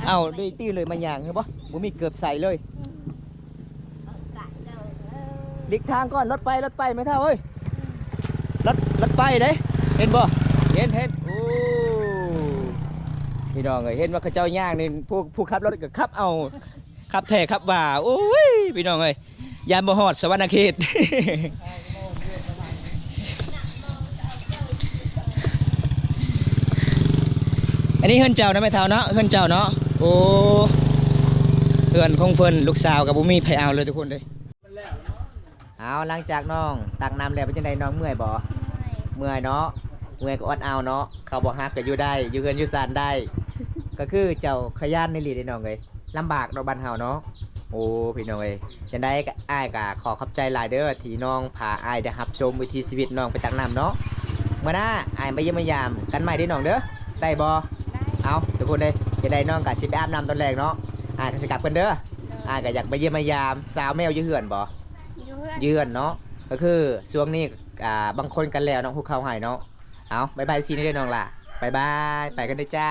ເອົາ ໄດ້ຕີເລີຍມາຍ່າງ ເຫັນບໍ່? ບໍ່ມີເກີບໃສ່ເລີຍ. ອືມ ຫຼີກທາງກ່ອນ ລົດໄປ ລົດໄປ ແມ່ເຖົ້າເອີຍ ລົດ ລົດໄປເດ້ ເຫັນບໍ່? ເຫັນ ເຫັນ. ໂອ້ ພີ່ນ້ອງເອີຍ ເຫັນວ່າເຂົາເຈົ້າຍ່າງນີ້ ຜູ້ ຜູ້ຂັບລົດກໍຂັບເອົາ ຂັບແທ້ຂັບວ່າ. ໂອ້ຍ ພີ່ນ້ອງເອີຍ ຢ້ານບໍ່ຮອດສະຫວັນນະເຂດ. ອັນນີ້ເຮືອນເຈົ້ານະແມ່ເຖົ້າເນາະ ເຮືອນເຈົ້າເນາະ. ໂອ້ ເຮືອນຂອງເພິ່ນ ລູກສາວກໍບໍ່ມີໃຜເອົາເລີຍທຸກຄົນເອີຍ. ເອົາ ຫຼັງຈາກນ້ອງຕັກນ້ຳແລ້ວເປັນຈັ່ງໃດນ້ອງ ເມື່ອຍບໍ່? ເມື່ອຍ ເມື່ອຍເນາະ ເມື່ອຍກໍອົດເອົາເນາະ ເຂົາບໍ່ຮັກກໍຢູ່ໄດ້ ຢູ່ເຮືອນຢູ່ຊານໄດ້. ກໍຄືເຈົ້າຂະຫຍັນອີ່ຫຼີເດ້ນ້ອງເອີຍ ລຳບາກເນາະບ້ານເຮົາເນາະ. ໂອ້ ພີ່ນ້ອງເອີຍ ຈັ່ງໃດກໍ ອ້າຍກໍຂໍຂອບໃຈຫຼາຍເດີ ທີ່ນ້ອງພາອ້າຍໄດ້ຮັບຊົມວິຖີຊີວິດນ້ອງໄປຕັກນ້ຳເນາະ. ມື້ໜ້າອ້າຍມາຢ້ຽມມາຢາມກັນໃໝ່ເດີນ້ອງເດີ ໄດ້ບໍ່? ໄດ້. ເອົາ ທຸກຄົນເອີຍ ຈັ່ງໃດນ້ອງກໍຊິໄປອາບນ້ຳຕອນແລງເນາະ ອ້າຍກໍຊິກັບກ່ອນເດີ. ໂດຍ. ອ້າຍກໍຢາກໄປຢ້ຽມມາຢາມສາວແມວຢູ່ເຮືອນບໍ່? ຢູ່ເຮືອນ ຢູ່ເຮືອນເນາະ. ກໍຄືຊ່ວງນີ້ ອ່າ ບາງຄົນກໍແລ້ວເນາະ ຫຸບເຂົ້າໃຫ້ເນາະ. ເອົາ ບາຍບາຍຊີເດີນ້ອງຫຼ້າ ບາຍບາຍ ໄປກັນເດີຈ້າ.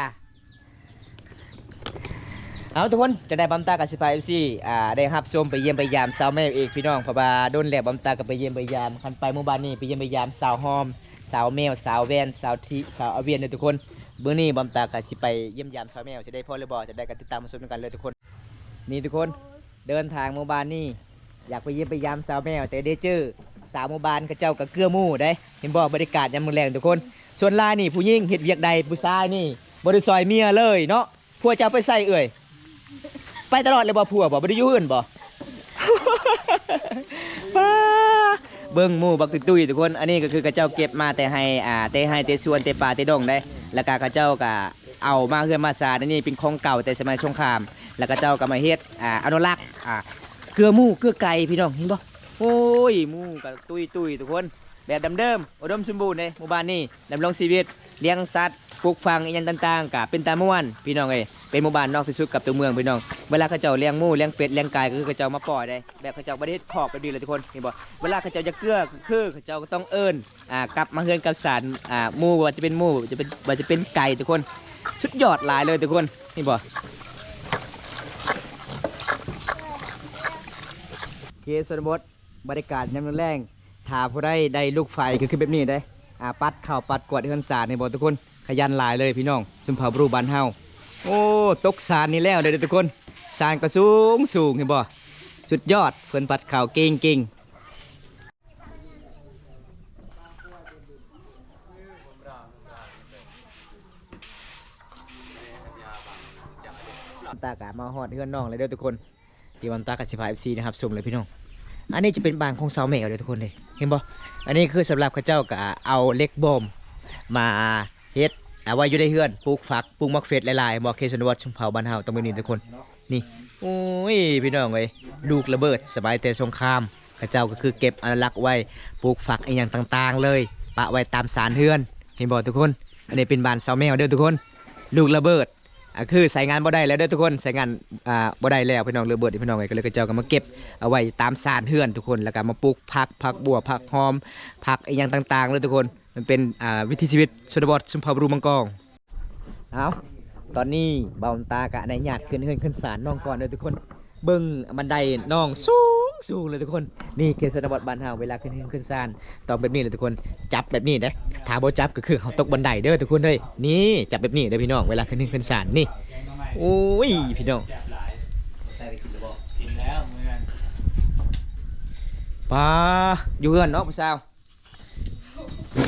ເອົາ ທຸກຄົນ ຈັ່ງໃດບຳຕາກໍຊິພາ ເອັຟຊີ ອ່າ ໄດ້ຮັບຊົມໄປຢ້ຽມໄປຢາມສາວແມວອີກພີ່ນ້ອງ ເພາະວ່າດົນແລ້ວບຳຕາກໍໄປຢ້ຽມໄປຢາມ ຄັນໄປໝູ່ບ້ານນີ້ໄປຢ້ຽມໄປຢາມສາວຫອມ ສາວແມວ ສາວແວນ ສາວທິ ສາວອາວຽນເດີທຸກຄົນ. ມື້ນີ້ບຳຕາກໍຊິໄປຢ້ຽມຢາມສາວແມວ ຊິໄດ້ພໍຫຼືບໍ່ ຈະໄດ້ກໍຕິດຕາມມາຊົມນຳກັນເລີຍທຸກຄົນ. ນີ້ທຸກຄົນ ເດີນທາງໝູ່ບ້ານນີ້ ຢາກໄປຢ້ຽມໄປຢາມສາວແມວ ແຕ່ໄດ້ເຈີສາວໝູ່ບ້ານເຂົາເຈົ້າກໍເກືອໝູ່ເດ້. ເຫັນບໍ່ ບັນຍາກາດຍາມແລງໆ ທຸກຄົນ. ສ່ວນຫຼາຍນີ້ຜູ້ຍິງເຮັດວຽກໃດ ຜູ້ຊາຍນີ້ບໍ່ໄດ້ຊ່ອຍເມຍເລີຍເນາະ. ຜົວເຈົ້າໄປໃສເອື້ອຍ? ໄປຕະຫຼອດເລີຍບໍ່? ຜົວບໍ່ ບໍ່ໄດ້ຢູ່ເຮືອນບໍ່? ປ້າ ເບິ່ງໝູ່ບັກຕຸ້ຍໆ ທຸກຄົນ. ອັນນີ້ກໍຄືເຂົາເຈົ້າເກັບມາແຕ່ໄຮ່ ອ່າ ແຕ່ໄຮ່ແຕ່ສວນ ແຕ່ປ່າແຕ່ດົງເດ້. ແລ້ວກໍເຂົາເຈົ້າກໍ ເອົາມາເຮືອນມາຊານ ອັນນີ້ເປັນຂອງເກົ່າແຕ່ສະໄໝສົງຄາມ ແລ້ວເຂົາເຈົ້າກໍມາເຮັດ ອ່າ ອະນຸລັກ ອ່າ ເກືອໝູ່ເກືອໄກ່ ພີ່ນ້ອງເຫັນບໍ່? ໂອ້ຍ ໝູ່ກໍຕຸ້ຍໆ ທຸກຄົນ ແບບດຳເດີມ ອຸດົມສົມບູນເດ້. ໝູ່ບ້ານນີ້ດຳລົງຊີວິດ ລ້ຽງສັດ ປູກຝັງອີ່ຫຍັງຕ່າງໆ ກໍເປັນຕາມ່ວນ ພີ່ນ້ອງເອີຍ. ເປັນໝູ່ບ້ານນອກທີ່ສຸດກັບຕົວເມືອງ ພີ່ນ້ອງ. ເວລາເຂົາເຈົ້າລ້ຽງໝູ ລ້ຽງເປັດ ລ້ຽງໄກ່ ກໍຄືເຂົາເຈົ້າມາປ່ອຍເດ້ ແບບເຂົາເຈົ້າບໍ່ໄດ້ເຮັດຄອກແບບນີ້ເລີຍ ທຸກຄົນ ເຫັນບໍ່? ເວລາເຂົາເຈົ້າຢາກເກືອ ກໍຄືເຂົາເຈົ້າກໍຕ້ອງເອີ້ນ ອ່າ ກັບມາເຮືອນກັບຊານ ອ່າ ໝູ ບໍ່ວ່າຈະເປັນໝູ ຈະເປັນ ບໍ່ວ່າຈະເປັນໄກ່ ທຸກຄົນ. ສຸດຍອດຫຼາຍເລີຍ ທຸກຄົນ ເຫັນບໍ່? ເຂດຊົນນະບົດ ບັນຍາກາດຍາມແລງໆ ຖ້າຜູ້ໃດໄດ້ລູກໄຟ ກໍຄືແບບນີ້ເດ້ ອ່າ ປັດເຂົ້າປັດກວາດເຮືອນຊານ ເຫັນບໍ່ ທຸກຄົນ? ຂະຫຍັນຫຼາຍເລີຍ ພີ່ນ້ອງ ຊົນເຜົ່າບຣູບ້ານເຮົາ. ໂອ້ ຕົກຊານນີ້ແລ້ວເດີ ທຸກຄົນ. ຊານກໍສູງໆ ເຫັນບໍ່? ສຸດຍອດ ເພິ່ນປັດເຂົ້າເກັ່ງໆ. ຕາກະມາຮອດເຮືອນນ້ອງແລ້ວເດີ ທຸກຄົນ. ທີ່ວັນຕາກະຊິພາເອັຟຊີໄດ້ຮັບຊົມເລີຍ ພີ່ນ້ອງ. ອັນນີ້ຈະເປັນບ້ານຂອງສາວແມວເດີ ທຸກຄົນເດີ ເຫັນບໍ່? ອັນນີ້ຄືສຳລັບເຂົາເຈົ້າກະເອົາເຫຼັກບອມມາເຮັດ ເອົາໄວ້ຢູ່ໃນເຮືອນ ປູກຝັກ ປູກໝາກເຟດຫຼາຍໆ ເຫັນບໍ່? ເຂດຊົນນະບົດຊົນເຜົ່າບ້ານເຮົາຕ້ອງແບບນີ້ ທຸກຄົນ. ນີ້ ໂອ້ຍ ພີ່ນ້ອງເອີຍ ລູກລະເບີດສະໄໝແຕ່ສົງຄາມ ເຂົາເຈົ້າກໍຄືເກັບອະນຸລັກໄວ້ ປູກຝັກອີ່ຫຍັງຕ່າງໆເລີຍ ປະໄວ້ຕາມຊານເຮືອນ ເຫັນບໍ່ ທຸກຄົນ? ອັນນີ້ເປັນບ້ານສາວແມວເດີ ທຸກຄົນ. ລູກລະເບີດ ອ່າ ຄືໃຊ້ງານບໍ່ໄດ້ແລ້ວເດີ ທຸກຄົນ. ໃຊ້ງານ ອ່າ ບໍ່ໄດ້ແລ້ວ ພີ່ນ້ອງ ລະເບີດ ພີ່ນ້ອງເອີຍ. ກໍເລີຍເຂົາເຈົ້າກໍມາເກັບເອົາໄວ້ຕາມຊານເຮືອນ ທຸກຄົນ ແລ້ວກໍມາປູກຜັກ ຜັກບົວ ຜັກຫອມ ຜັກອີ່ຫຍັງຕ່າງໆເລີຍ ທຸກຄົນ. ມັນເປັນ ອ່າ ວິຖີຊີວິດຊົນນະບົດຊົນເຜົ່າບຣູມັງກອງ. ເອົາ ຕອນນີ້ບ່າວຕາກະອະນຸຍາດຂຶ້ນເຮືອນຂຶ້ນຊານນ້ອງກ່ອນເດີ ທຸກຄົນ. ເບິ່ງບັນໄດນ້ອງສູງໆເລີຍ ທຸກຄົນ. ນີ້ເຂດຊົນນະບົດບ້ານເຮົາ ເວລາຂຶ້ນເຮືອນຂຶ້ນຊານ ຕ້ອງແບບນີ້ເລີຍ ທຸກຄົນ. ຈັບແບບນີ້ເດ້ ຖ້າບໍ່ຈັບກໍຄືເຮົາຕົກບັນໄດເດີ ທຸກຄົນເດີ. ນີ້ ຈັບແບບນີ້ເດີ ພີ່ນ້ອງ ເວລາຂຶ້ນເຮືອນຂຶ້ນຊານ. ນີ້ ໂອ້ຍ ພີ່ນ້ອງ ກິນແລ້ວມື້ນັ້ນ ປ້າ ຢູ່ເຮືອນເນາະ ຜູ້ສາວ.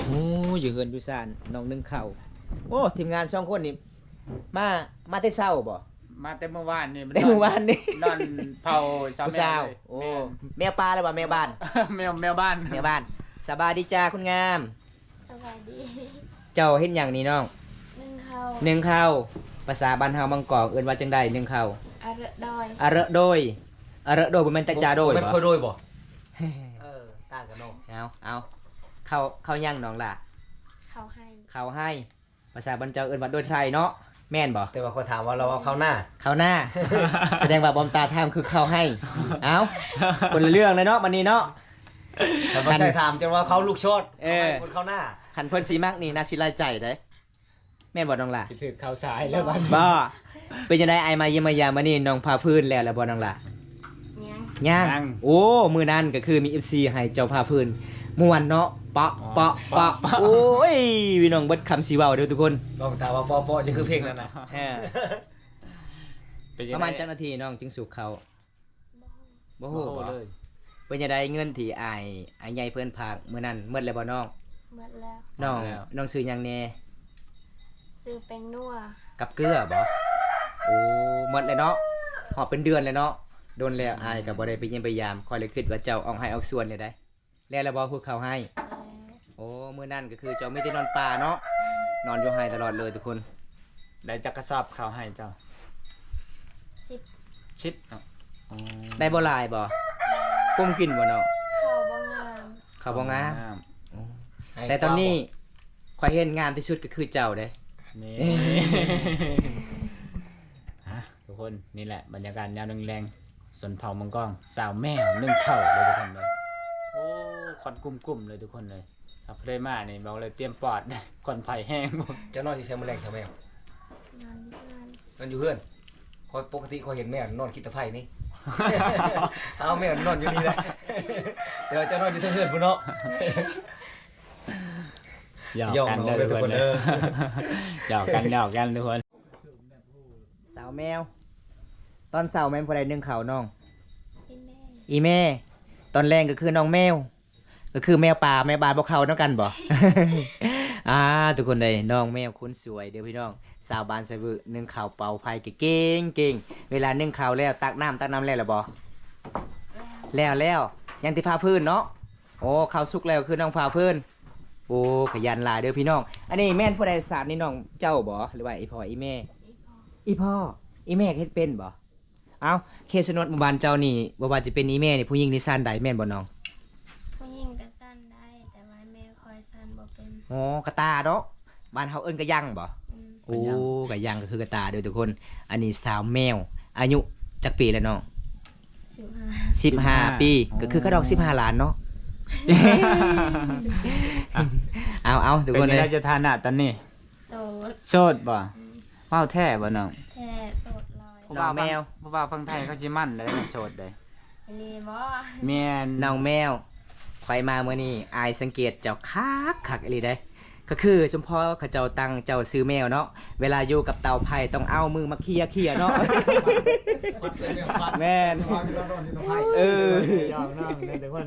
ໂອ້ ຢູ່ເຮືອນຢູ່ຊານ ນ້ອງໜຶ້ງເຂົ້າ. ໂອ້ ທີມງານສອງຄົນນີ້ ມາ ມາແຕ່ເຊົ້າບໍ່? ມາແຕ່ມື້ວານນີ້ ແຕ່ມື້ວານນີ້ ນອນເຝົ້າສາວ ຜູ້ສາວ. ແມວເລີຍ. ໂອ້ ແມ່ນ ແມວປ່າຫຼືວ່າແມວບ້ານ? ແມວ ແມວບ້ານ ແມວບ້ານ. ສະບາຍດີຈ້າ ຄົນງາມ. ສະບາຍດີ. ເຈົ້າເຮັດຫຍັງນີ້ນ້ອງ? ໜຶ້ງເຂົ້າ. ໜຶ້ງເຂົ້າ. ພາສາບ້ານເຮົາມັງກອງເອີ້ນວ່າຈັ່ງໃດ ໜຶ້ງເຂົ້າ? ອະເຣະດອຍ. ອະເຣະໂດຍ. ອະເຣະໂດຍ ບໍ່ແມ່ນຕະຈາໂດຍບໍ່? ບໍ່ແມ່ນໂຄໂດຍບໍ່? ເອີ ຕ່າງກັນເນາະ. ເອົາ ເອົາ ເຂົ້າ ເຂົ້າຫຍັງນ້ອງຫຼ້າ? ເຂົ້າໄຮ່. ເຂົ້າໄຮ່. ພາສາບ້ານເຈົ້າເອີ້ນວ່າໂດຍໄທເນາະ ແມ່ນບໍ່? ແຕ່ວ່າຂ້ອຍຖາມວ່າລາວເວົ້າເຂົ້ານາ. ເຂົ້ານາ. ສະແດງວ່າບອມຕາຖາມຄືເຂົ້າໄຮ່. ເອົ້າ ຄົນລະເລື່ອງເລີຍເນາະ ບັດນີ້ເນາະ. ຄັນບໍ່ໃຊ່ຖາມຈະວ່າເຂົ້າລູກຊອດ. ເອີ ເຂົ້ານາ. ຄັນເພິ່ນຊິມັກນີ້ໜ້າຊິລາຍໃຈເດ້. ແມ່ນບໍ່ນ້ອງຫຼ້າ? ຊິຖືກເຂົ້າສາຍແລ້ວບັດນີ້. ບໍ່. ເປັນຈັ່ງໃດ ອ້າຍມາຢ້ຽມມາຢາມມື້ນີ້ ນ້ອງພາພື້ນແລ້ວ ແລ້ວບໍ່ນ້ອງຫຼ້າ? ຍັງ. ຍັງ. ຍັງ. ໂອ້ ມື້ນັ້ນກໍຄືມີເອັຟຊີໃຫ້ເຈົ້າພາພື້ນມ່ວນເນາະ. ເປາະ ເປາະ ເປາະ. ໂອ້ຍ ພີ່ນ້ອງ ເບິດຄຳຊິເວົ້າເດີທຸກຄົນ. ນ້ອງຖ້າວ່າເປາະ ເປາະ ຈະຄືເພງນັ້ນນະ. ເອີ ເປັນຈັ່ງໃດ? ປະມານຈັກນາທີນ້ອງຈຶ່ງສຸກເຂົ້າ? ບໍ່ຮູ້. ບໍ່ຮູ້ ບໍ່ຮູ້ເລີຍ. ເປັນຈັ່ງໃດ ເງິນທີ່ອ້າຍ ອ້າຍໃຫຍ່ເພິ່ນຝາກມື້ນັ້ນ ໝົດແລ້ວບໍ່ນ້ອງ? ໝົດແລ້ວ. ນ້ອງ ໝົດແລ້ວ. ນ້ອງຊື່ຫຍັງແດ່? ຊື່ແປ້ງນົວ. ກັບເກືອບໍ່? ໂອ້ ໝົດແລ້ວເນາະ. ຮອດເປັນເດືອນແລ້ວເນາະ. ດົນແລ້ວ ອືມ ອ້າຍກໍບໍ່ໄດ້ໄປຢ້ຽມໄປຢາມ. ຂ້ອຍເລີຍຄິດວ່າເຈົ້າອອກໄຮ່ອອກສວນແນວໃດ. ແລ້ວລະບໍ່ ເຮັດເຂົ້າໄຮ່? ແລ້ວ. ໂອ້ ມື້ນັ້ນກໍຄືເຈົ້າມີແຕ່ນອນປ່າເນາະ. ອືມ ນອນຢູ່ໄຮ່ຕະຫຼອດເລີຍທຸກຄົນ. ໄດ້ຈັກກະສອບເຂົ້າໄຮ່ເຈົ້າ? ສິບ. ສິບເນາະ. ອືມ ໄດ້ບໍ່ຫຼາຍບໍ່? ໄດ້. ກຸ້ມກິນບໍ່ນ້ອງ? ເຂົ້າບໍ່ງາມ. ເຂົ້າບໍ່ງາມ. ບໍ່ງາມ. ໂອ້ ແຕ່ຕອນນີ້ຂ້ອຍເຫັນງາມທີ່ສຸດກໍຄືເຈົ້າເດ້. ນີ້ ຮະ ທຸກຄົນ ນີ້ແຫຼະບັນຍາກາດຍາມແລງໆ ຊົນເຜົ່າມັງກອງ ສາວແມວໜຶ້ງເຂົ້າເລີຍທຸກຄົນເລີຍ. ໂອ້ ຄວັນກຸ້ມໆເລີຍທຸກຄົນເລີຍ. ຖ້າຜູ້ໃດມານີ້ບອກເລີຍຕຽມປອດ ຄວັນໄຟແຮງ. ເຈົ້ານອນຢູ່ໃສມື້ແລງ ສາວແມວ? ນອນຢູ່ເຮືອນ. ນອນຢູ່ເຮືອນ. ຂ້ອຍ ປົກກະຕິຂ້ອຍເຫັນແມວນອນຄີດຕະໄພນີ້. ເອົາ ແມວນອນຢູ່ນີ້ແຫຼະ. ແຕ່ວ່າເຈົ້ານອນຢູ່ເທິງເຮືອນພຸ້ນເນາະ. ຫຍອກກັນເດີທຸກຄົນເດີ. ຫຍອກກັນ ຫຍອກກັນທຸກຄົນ. ສາວແມວ ຕອນເຊົ້າແມ່ນຜູ້ໃດໜຶ້ງເຂົ້ານ້ອງ? ອີແມ່ ອີແມ່. ຕອນແລງກໍຄືນ້ອງແມວ ກໍຄືແມວປ່າແມວບ້ານບໍ່ເຂົ້ານຳກັນບໍ່? ອ່າ ທຸກຄົນເດີ ນ້ອງແມວຄົນສວຍເດີພີ່ນ້ອງ ຊາວບ້ານສະວຶໜຶ້ງເຂົ້າເປົ່າໄຟເກັ່ງໆ ເວລາໜຶ້ງເຂົ້າແລ້ວ ຕັກນ້ຳ ຕັກນ້ຳແລ້ວລະບໍ່? ແລ້ວ ແລ້ວ ຍັງແຕ່ຝາຟືນເນາະ. ໂອ້ ເຂົ້າສຸກແລ້ວຄືນ້ອງຝາຟືນ. ໂອ້ ຂະຫຍັນຫຼາຍເດີພີ່ນ້ອງ. ອັນນີ້ແມ່ນຜູ້ໃດສານນີ້ ນ້ອງເຈົ້າບໍ່ ຫຼືວ່າອີ່ພໍ່ອີ່ແມ່? ອີ່ພໍ່ ອີ່ແມ່ເຮັດເປັນບໍ່? ເອົ້າ ເຂດຊະນວດໝູ່ບ້ານເຈົ້ານີ້ ບໍ່ວ່າຈະເປັນອີ່ແມ່ນີ້ ຜູ້ຍິງນີ້ສານໄດ້ແມ່ນບໍ່ນ້ອງ? ຜູ້ຍິງກໍສານໄດ້ ແຕ່ວ່າແມ່ຂ້ອຍສານບໍ່ເປັນ. ອໍ ກະຕ່າເນາະ ບ້ານເຮົາເອີ້ນກະຍັງບໍ່? ອືມ ໂອ້ ກະຍັງ ກະຍັງກໍຄືກະຕ່າເດີທຸກຄົນ. ອັນນີ້ສາວແມວ ອາຍຸຈັກປີແລ້ວນ້ອງ? ສິບຫ້າ ສິບຫ້າປີ ອໍ ກໍຄືຂະດອກສິບຫ້າລ້ານເນາະ. ເອົາໆ ທຸກຄົນເອີຍ ເປັນຈັ່ງໃດສະຖານະຕອນນີ້? ໂສດ ໂສດບໍ່? ອືມ ເວົ້າແທ້ບໍ່ນ້ອງ? ແທ້ ໂສດຮ້ອຍ. ນ້ອງແມວ ຜູ້ບ່າວຝັ່ງໄທເຂົາຊິໝັ້ນເດ້ ໂສດເດ້. ອີ່ຫຼີບໍ່? ແມ່ນ ນ້ອງແມວ ຂ້ອຍມາມື້ນີ້ ອ້າຍສັງເກດເຈົ້າຄັກໆ ອີ່ຫຼີເດ້. ກໍຄືສົມພໍເຂົາເຈົ້າຕັ້ງເຈົ້າຊື່ແມວເນາະ ເວລາຢູ່ກັບເຕົາໄຟຕ້ອງເອົາມືມາເຄຍໆ ເນາະ. ແມ່ນ ເອີ ຢອກນ້ອງເດີທຸກຄົນ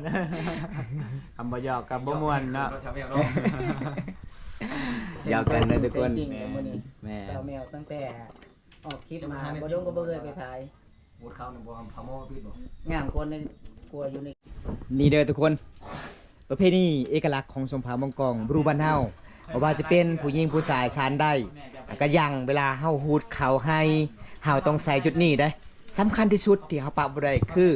ຄຳບໍ່ຢອກກໍບໍ່ມ່ວນເນາະ ຢອກກັນເດີທຸກຄົນ. ແມ່ນ ສາວແມວຕັ້ງແຕ່ອອກຄລິບມາ ບໍ່ດົງກໍບໍ່ເຄີຍໄປຖ່າຍ. ໝົດເຂົ້ານຳບໍ່? ເອົາຜ້າໝໍ້ປິດບໍ່? ງາມກວ່າໃນ ກວ່າຢູ່ໃນ ນີ້ເດີທຸກຄົນ ປະເພນີເອກະລັກຂອງຊົນເຜົ່າມັງກອງບຣູບ້ານເຮົາ ບໍ່ວ່າຈະເປັນຜູ້ຍິງຜູ້ຊາຍສານໄດ້ ກະຍັງ ເວລາເຮົາຫູດເຂົ້າໄຮ່ ເຮົາຕ້ອງໃສ່ຈຸດນີ້ເດ້. ສຳຄັນທີ່ສຸດທີ່ເຮົາປະບໍ່ໄດ້ຄື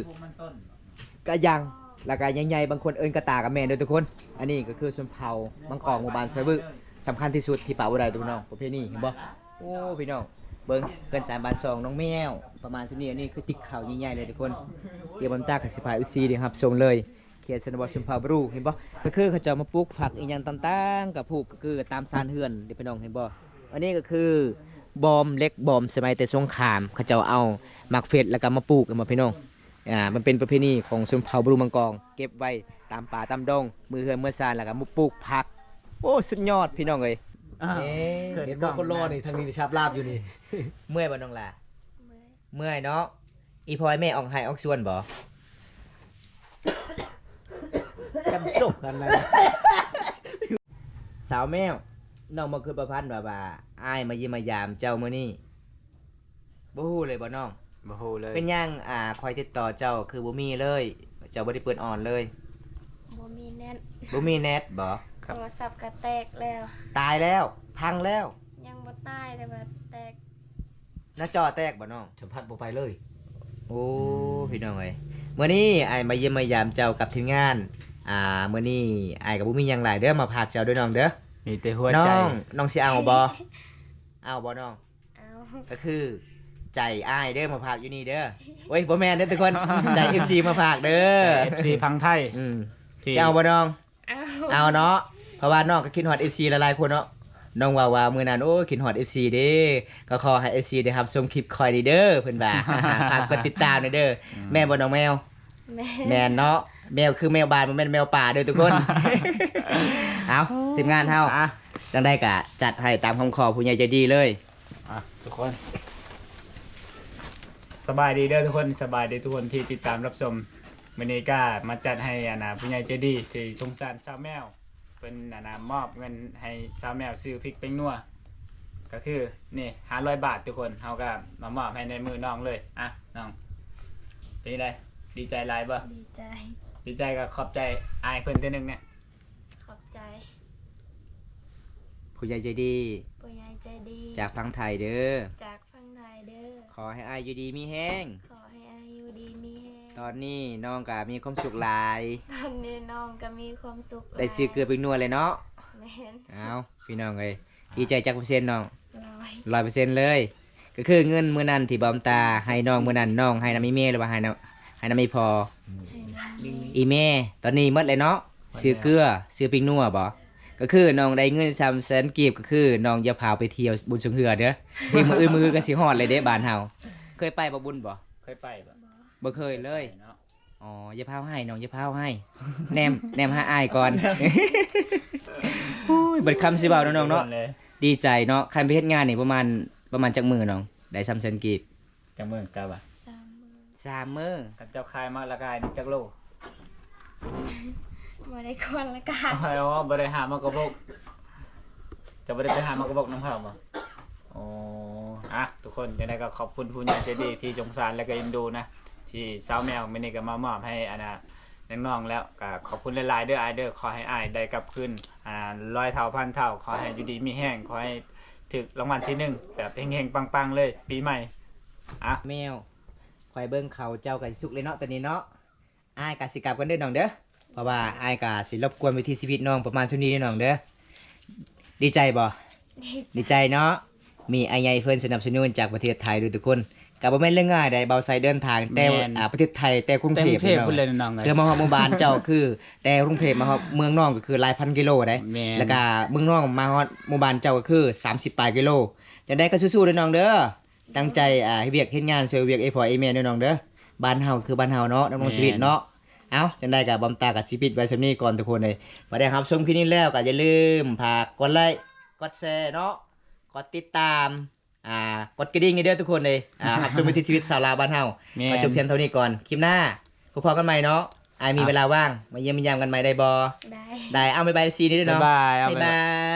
ກະຍັງ ແລ້ວກະໃຫຍ່ໆ ບາງຄົນເອີ້ນກະຕ່າກະແມ່ນເດີທຸກຄົນ. ອັນນີ້ກໍຄືຊົນເຜົ່າມັງກອງໝູ່ບ້ານສະວຶ ສຳຄັນທີ່ສຸດທີ່ປະບໍ່ໄດ້ ພີ່ນ້ອງ ປະເພນີ ເຫັນບໍ່? ໂອ້ ພີ່ນ້ອງ ເບິ່ງເຮືອນຊານບ້ານຊ່ອງນ້ອງແມວ ປະມານສ່ຳນີ້. ອັນນີ້ຄືຕິກເຂົ້າໃຫຍ່ໆ ເລີຍທຸກຄົນ. ດຽວບອມຕາກໍຊິພາເອັຟຊີໄດ້ຮັບຊົມເລີຍ ເຂດຊົນນະບົດຊົນເຜົ່າບຣູ ເຫັນບໍ່? ກໍຄືເຂົາເຈົ້າມາປູກຜັກອີ່ຫຍັງຕ່າງໆ ກໍປູກ ກໍຄືຕາມຊານເຮືອນເດ້ ພີ່ນ້ອງ ເຫັນບໍ່? ອັນນີ້ກໍຄືບອມ ເຫຼັກບອມສະໄໝແຕ່ສົງຄາມ ເຂົາເຈົ້າເອົາໝາກເຟດ ແລ້ວກໍມາປູກ ເຫັນບໍ່ ພີ່ນ້ອງ? ອ່າ ມັນເປັນປະເພນີຂອງຊົນເຜົ່າບຣູມັງກອງ ເກັບໄວ້ຕາມປ່າຕາມດົງ ເມືອເຮືອນເມືອຊານ ແລ້ວກໍມາປູກຜັກ. ໂອ້ ສຸດຍອດ ພີ່ນ້ອງເອີຍ. ອ່າ ເອີ ເຫັນບໍ່ ຄົນຫຼໍ່ນີ້ ທາງນີ້ຊາບລາບຢູ່ນີ້. ເມື່ອຍບໍ່ນ້ອງຫຼ້າ? ເມື່ອຍ ເມື່ອຍເນາະ. ອີ່ພໍ່ອີ່ແມ່ອອກໄຮ່ອອກສວນບໍ່? ກັນຈົບກັນນະ. ສາວແມວ ນ້ອງບໍ່ຄິດບໍ່ຝັນວ່າ ວ່າອ້າຍມາຢ້ຽມມາຢາມເຈົ້າມື້ນີ້? ບໍ່ຮູ້ເລີຍບໍ່ນ້ອງ? ບໍ່ຮູ້ເລີຍ. ເປັນຫຍັງ ອ່າ ຂ້ອຍຕິດຕໍ່ເຈົ້າຄືບໍ່ມີເລີຍ? ເຈົ້າບໍ່ໄດ້ເປີດອອນເລີຍ? ບໍ່ມີແນັດ. ບໍ່ມີແນັດບໍ່? ໂທລະສັບກໍແຕກແລ້ວ. ຕາຍແລ້ວ? ພັງແລ້ວ? ຍັງບໍ່ຕາຍ ແຕ່ວ່າແຕກ. ໜ້າຈໍແຕກບໍ່ນ້ອງ? ສຳຜັດບໍ່ໄປເລີຍ. ໂອ້ ອືມ ພີ່ນ້ອງເອີຍ ມື້ນີ້ອ້າຍມາຢ້ຽມມາຢາມເຈົ້າກັບທີມງານ. ອ່າ ມື້ນີ້ອ້າຍກໍບໍ່ມີຫຍັງຫຼາຍເດີ ມາຝາກເຈົ້າເດີນ້ອງເດີ. ມີແຕ່ຫົວໃຈ. ນ້ອງ ນ້ອງຊິເອົາບໍ່? ເອົາບໍ່ນ້ອງ? ເອົາ. ກໍຄືໃຈອ້າຍເດີ ມາຝາກຢູ່ນີ້ເດີ. ໂອ້ຍ ບໍ່ແມ່ນເດີທຸກຄົນ ໃຈເອັຟຊີມາຝາກເດີ ໃຈເອັຟຊີຝັ່ງໄທ. ອືມ ຊິເອົາບໍ່ນ້ອງ? ເອົາ ເອົາເນາະ ເພາະວ່ານ້ອງກໍຄິດຮອດເອັຟຊີຫຼາຍໆຄົນເນາະ. ນ້ອງເວົ້າວ່າມື້ນັ້ນ ໂອ້ ຄິດຮອດເອັຟຊີເດ້ ກໍຂໍໃຫ້ເອັຟຊີໄດ້ຮັບຊົມຄລິບຂ້ອຍນີ້ເດີ ເພິ່ນວ່າ. ຝາກກົດຕິດຕາມແດ່ເດີ. ອືມ ແມ່ນບໍ່ນ້ອງແມວ? ແມ່ນ ແມ່ນເນາະ. ແມວຄືແມວບ້ານ ບໍ່ແມ່ນແມວປ່າເດີທຸກຄົນ. ເອົາ ທີມງານເຮົາ ອ່ະ ຈັ່ງໃດກໍຈັດໃຫ້ຕາມຄຳຂໍຜູ້ໃຫຍ່ໃຈດີເລີຍ. ອ່ະ ທຸກຄົນ ສະບາຍດີເດີທຸກຄົນ ສະບາຍດີທຸກຄົນທີ່ຕິດຕາມຮັບຊົມ. ມື້ນີ້ກໍມາຈັດໃຫ້ ອັນນ່າ ຜູ້ໃຫຍ່ໃຈດີທີ່ສົງສານສາວແມວ ເພິ່ນ ອັນນ່າ ມອບເງິນໃຫ້ສາວແມວຊື້ພິກແປ້ງນົວ ກໍຄືນີ້ ຫ້າຮ້ອຍບາດທຸກຄົນ. ເຮົາກໍມາມອບໃຫ້ໃນມືນ້ອງເລີຍ. ອ່ະ ນ້ອງ ເປັນຈັ່ງໃດ? ດີໃຈຫຼາຍບໍ່? ດີໃຈ. ດີໃຈກໍຂອບໃຈອ້າຍເພິ່ນເທື່ອໜຶ່ງແດ່. ຂອບໃຈ ຜູ້ໃຫຍ່ໃຈດີ ຜູ້ໃຫຍ່ໃຈດີ ຈາກຝັ່ງໄທເດີ ຈາກຝັ່ງໄທເດີ. ຂໍໃຫ້ອ້າຍຢູ່ດີມີແຮງ ຂໍໃຫ້ອ້າຍຢູ່ດີມີແຮງ. ຕອນນີ້ນ້ອງກໍມີຄວາມສຸກຫຼາຍ ຕອນນີ້ນ້ອງກໍມີຄວາມສຸກຫຼາຍ ໄດ້ຊື້ເກືອແປ້ງນົວແລ້ວເນາະ. ແມ່ນ. ເອົ້າ ພີ່ນ້ອງເອີຍ ດີໃຈຈັກເປີເຊັນນ້ອງ? ຮ້ອຍ ຮ້ອຍເປີເຊັນເລີຍ. ກໍຄືເງິນມື້ນັ້ນທີ່ບອມຕາໃຫ້ນ້ອງ ມື້ນັ້ນນ້ອງໃຫ້ນຳອີ່ແມ່ ຫຼືວ່າໃຫ້ນຳ ໃຫ້ນຳອີ່ພໍ່? ໃຫ້ນຳອີ່ແມ່. ຕອນນີ້ໝົດແລ້ວເນາະ ຊື້ເກືອ ຊື້ແປ້ງນົວບໍ? ກໍຄືນ້ອງໄດ້ເງິນສາມແສນກີບ ກໍຄືນ້ອງຢ່າພາໄປທ່ຽວບຸນຊ່ວງເຮືອເດີ. ທີ່ມື້ອື່ນ ມື້ອື່ນກໍຊິຮອດແລ້ວເດ້ບ້ານເຮົາ. ເຄີຍໄປບໍ່ບຸນບໍ? ເຄີຍໄປບໍ່? ບໍ່ເຄີຍເລີຍ. ອໍ ຢ່າພາວໄຫ້ນ້ອງ ຢ່າພາວໄຫ້ ແນມ ແນມຫາອ້າຍກ່ອນ. ໂອ້ຍ ເບິດຄຳຊິເວົ້າເນາະນ້ອງເນາະ. ດີໃຈເນາະ. ຄັນໄປເຮັດງານນີ້ປະມານ ປະມານຈັກມື້ນ້ອງ ໄດ້ສາມແສນກີບ? ຈັກມື້ກະວ່າ ສາມມື້. ຄັນເຈົ້າຂາຍໝາກລະກາຍນີ້ຈັກໂລ? ບໍ່ໄດ້ຄວນລະກາຍ. ອໍ ບໍ່ໄດ້ຫາໝາກກະບົກ. ເຈົ້າບໍ່ໄດ້ໄປຫາໝາກກະບົກນຳເຂົາບໍ່? ອໍ ອ່ະ ທຸກຄົນ ຈັ່ງໃດກໍຂອບຄຸນຜູ້ໃຫຍ່ໃຈດີທີ່ສົງສານ ແລະ ກໍເອັນດູນະ ທີ່ສາວແມວມື້ນີ້ກໍມາມອບໃຫ້ອັນນ່າ ນ້ອງໆແລ້ວ ກໍຂອບຄຸນຫຼາຍໆເດີອ້າຍເດີ. ຂໍໃຫ້ອ້າຍໄດ້ກັບຄືນ ອ່າ ຮ້ອຍເທົ່າພັນເທົ່າ. ຂໍໃຫ້ຢູ່ດີມີແຮງ. ຂໍໃຫ້ຖືກລາງວັນທີໜຶ່ງ ແບບເຮັງໆປັງໆເລີຍປີໃໝ່. ອ່ະ ແມວ ຂ້ອຍເບິ່ງເຂົາເຈົ້າກໍຊິສຸກເລີຍເນາະ ຕອນນີ້ເນາະ. ອ້າຍກໍຊິກັບກ່ອນເດີນ້ອງເດີ ເພາະວ່າອ້າຍກໍຊິລົບກວນວິຖີຊີວິດນ້ອງປະມານສ່ຳນີ້ເດີນ້ອງເດີ. ດີໃຈບໍ່? ດີໃຈເນາະ ມີອ້າຍໃຫຍ່ເພິ່ນສະໜັບສະໜູນຈາກປະເທດໄທເດີທຸກຄົນ. ກໍບໍ່ແມ່ນເລື່ອງງ່າຍໃດ ເບົາໄຊເດີນທາງແຕ່ ແມ່ນ ອ່າ ປະເທດໄທແຕ່ກຸງເທບ ແຕ່ກຸງເທບພຸ້ນເລີຍນ້ອງເອີຍ ເພື່ອມາຮອດໝູ່ບ້ານເຈົ້າ ຄືແຕ່ກຸງເທບມາຮອດເມືອງນ້ອງກໍຄືຫຼາຍພັນກິໂລໃດ. ແມ່ນ ແລ້ວກໍເມືອງນ້ອງມາຮອດໝູ່ບ້ານເຈົ້າກໍຄືສາມສິບປາຍກິໂລ. ຈັ່ງໃດກໍສູ້ໆເດີນ້ອງເດີ. ຕັ້ງໃຈ ອ່າ ເຮັດວຽກເຮັດງານຊ່ວຍວຽກເອີ່ພໍ່ເອີ່ແມ່ເດີນ້ອງເດີ. ບ້ານເຮົາຄືບ້ານເຮົາເນາະ ດຳລົງຊີວິດເນາະ. ເອົ້າ ຈັ່ງໃດກໍບອມຕາກໍຊິປິດໄວ້ສ່ຳນີ້ກ່ອນທຸກຄົນເອີຍ. ວ່າໄດ້ຮັບຊົມຄລິບນີ້ແລ້ວກໍຢ່າລືມຝາກກົດໄລກ໌ ກົດແຊເນາະ ກົດຕິດຕາມ ອ່າ ກົດກະດິ່ງໃຫ້ເດີທຸກຄົນເອີຍ. ອ່າ ຮັບຊົມວິຖີຊີວິດຊາວລາວບ້ານເຮົາ ແມ່ນ ກໍຈົບພຽງເທົ່ານີ້ກ່ອນ. ຄລິບໜ້າພົບພໍ້ກັນໃໝ່ເນາະ. ອ້າຍມີເວລາວ່າງມາຢ້ຽມມາຢາມກັນໃໝ່ໄດ້ບໍ່? ໄດ້ ໄດ້. ເອົາ ບາຍບາຍ ຊີເດີນ້ອງ. ບາຍບາຍ.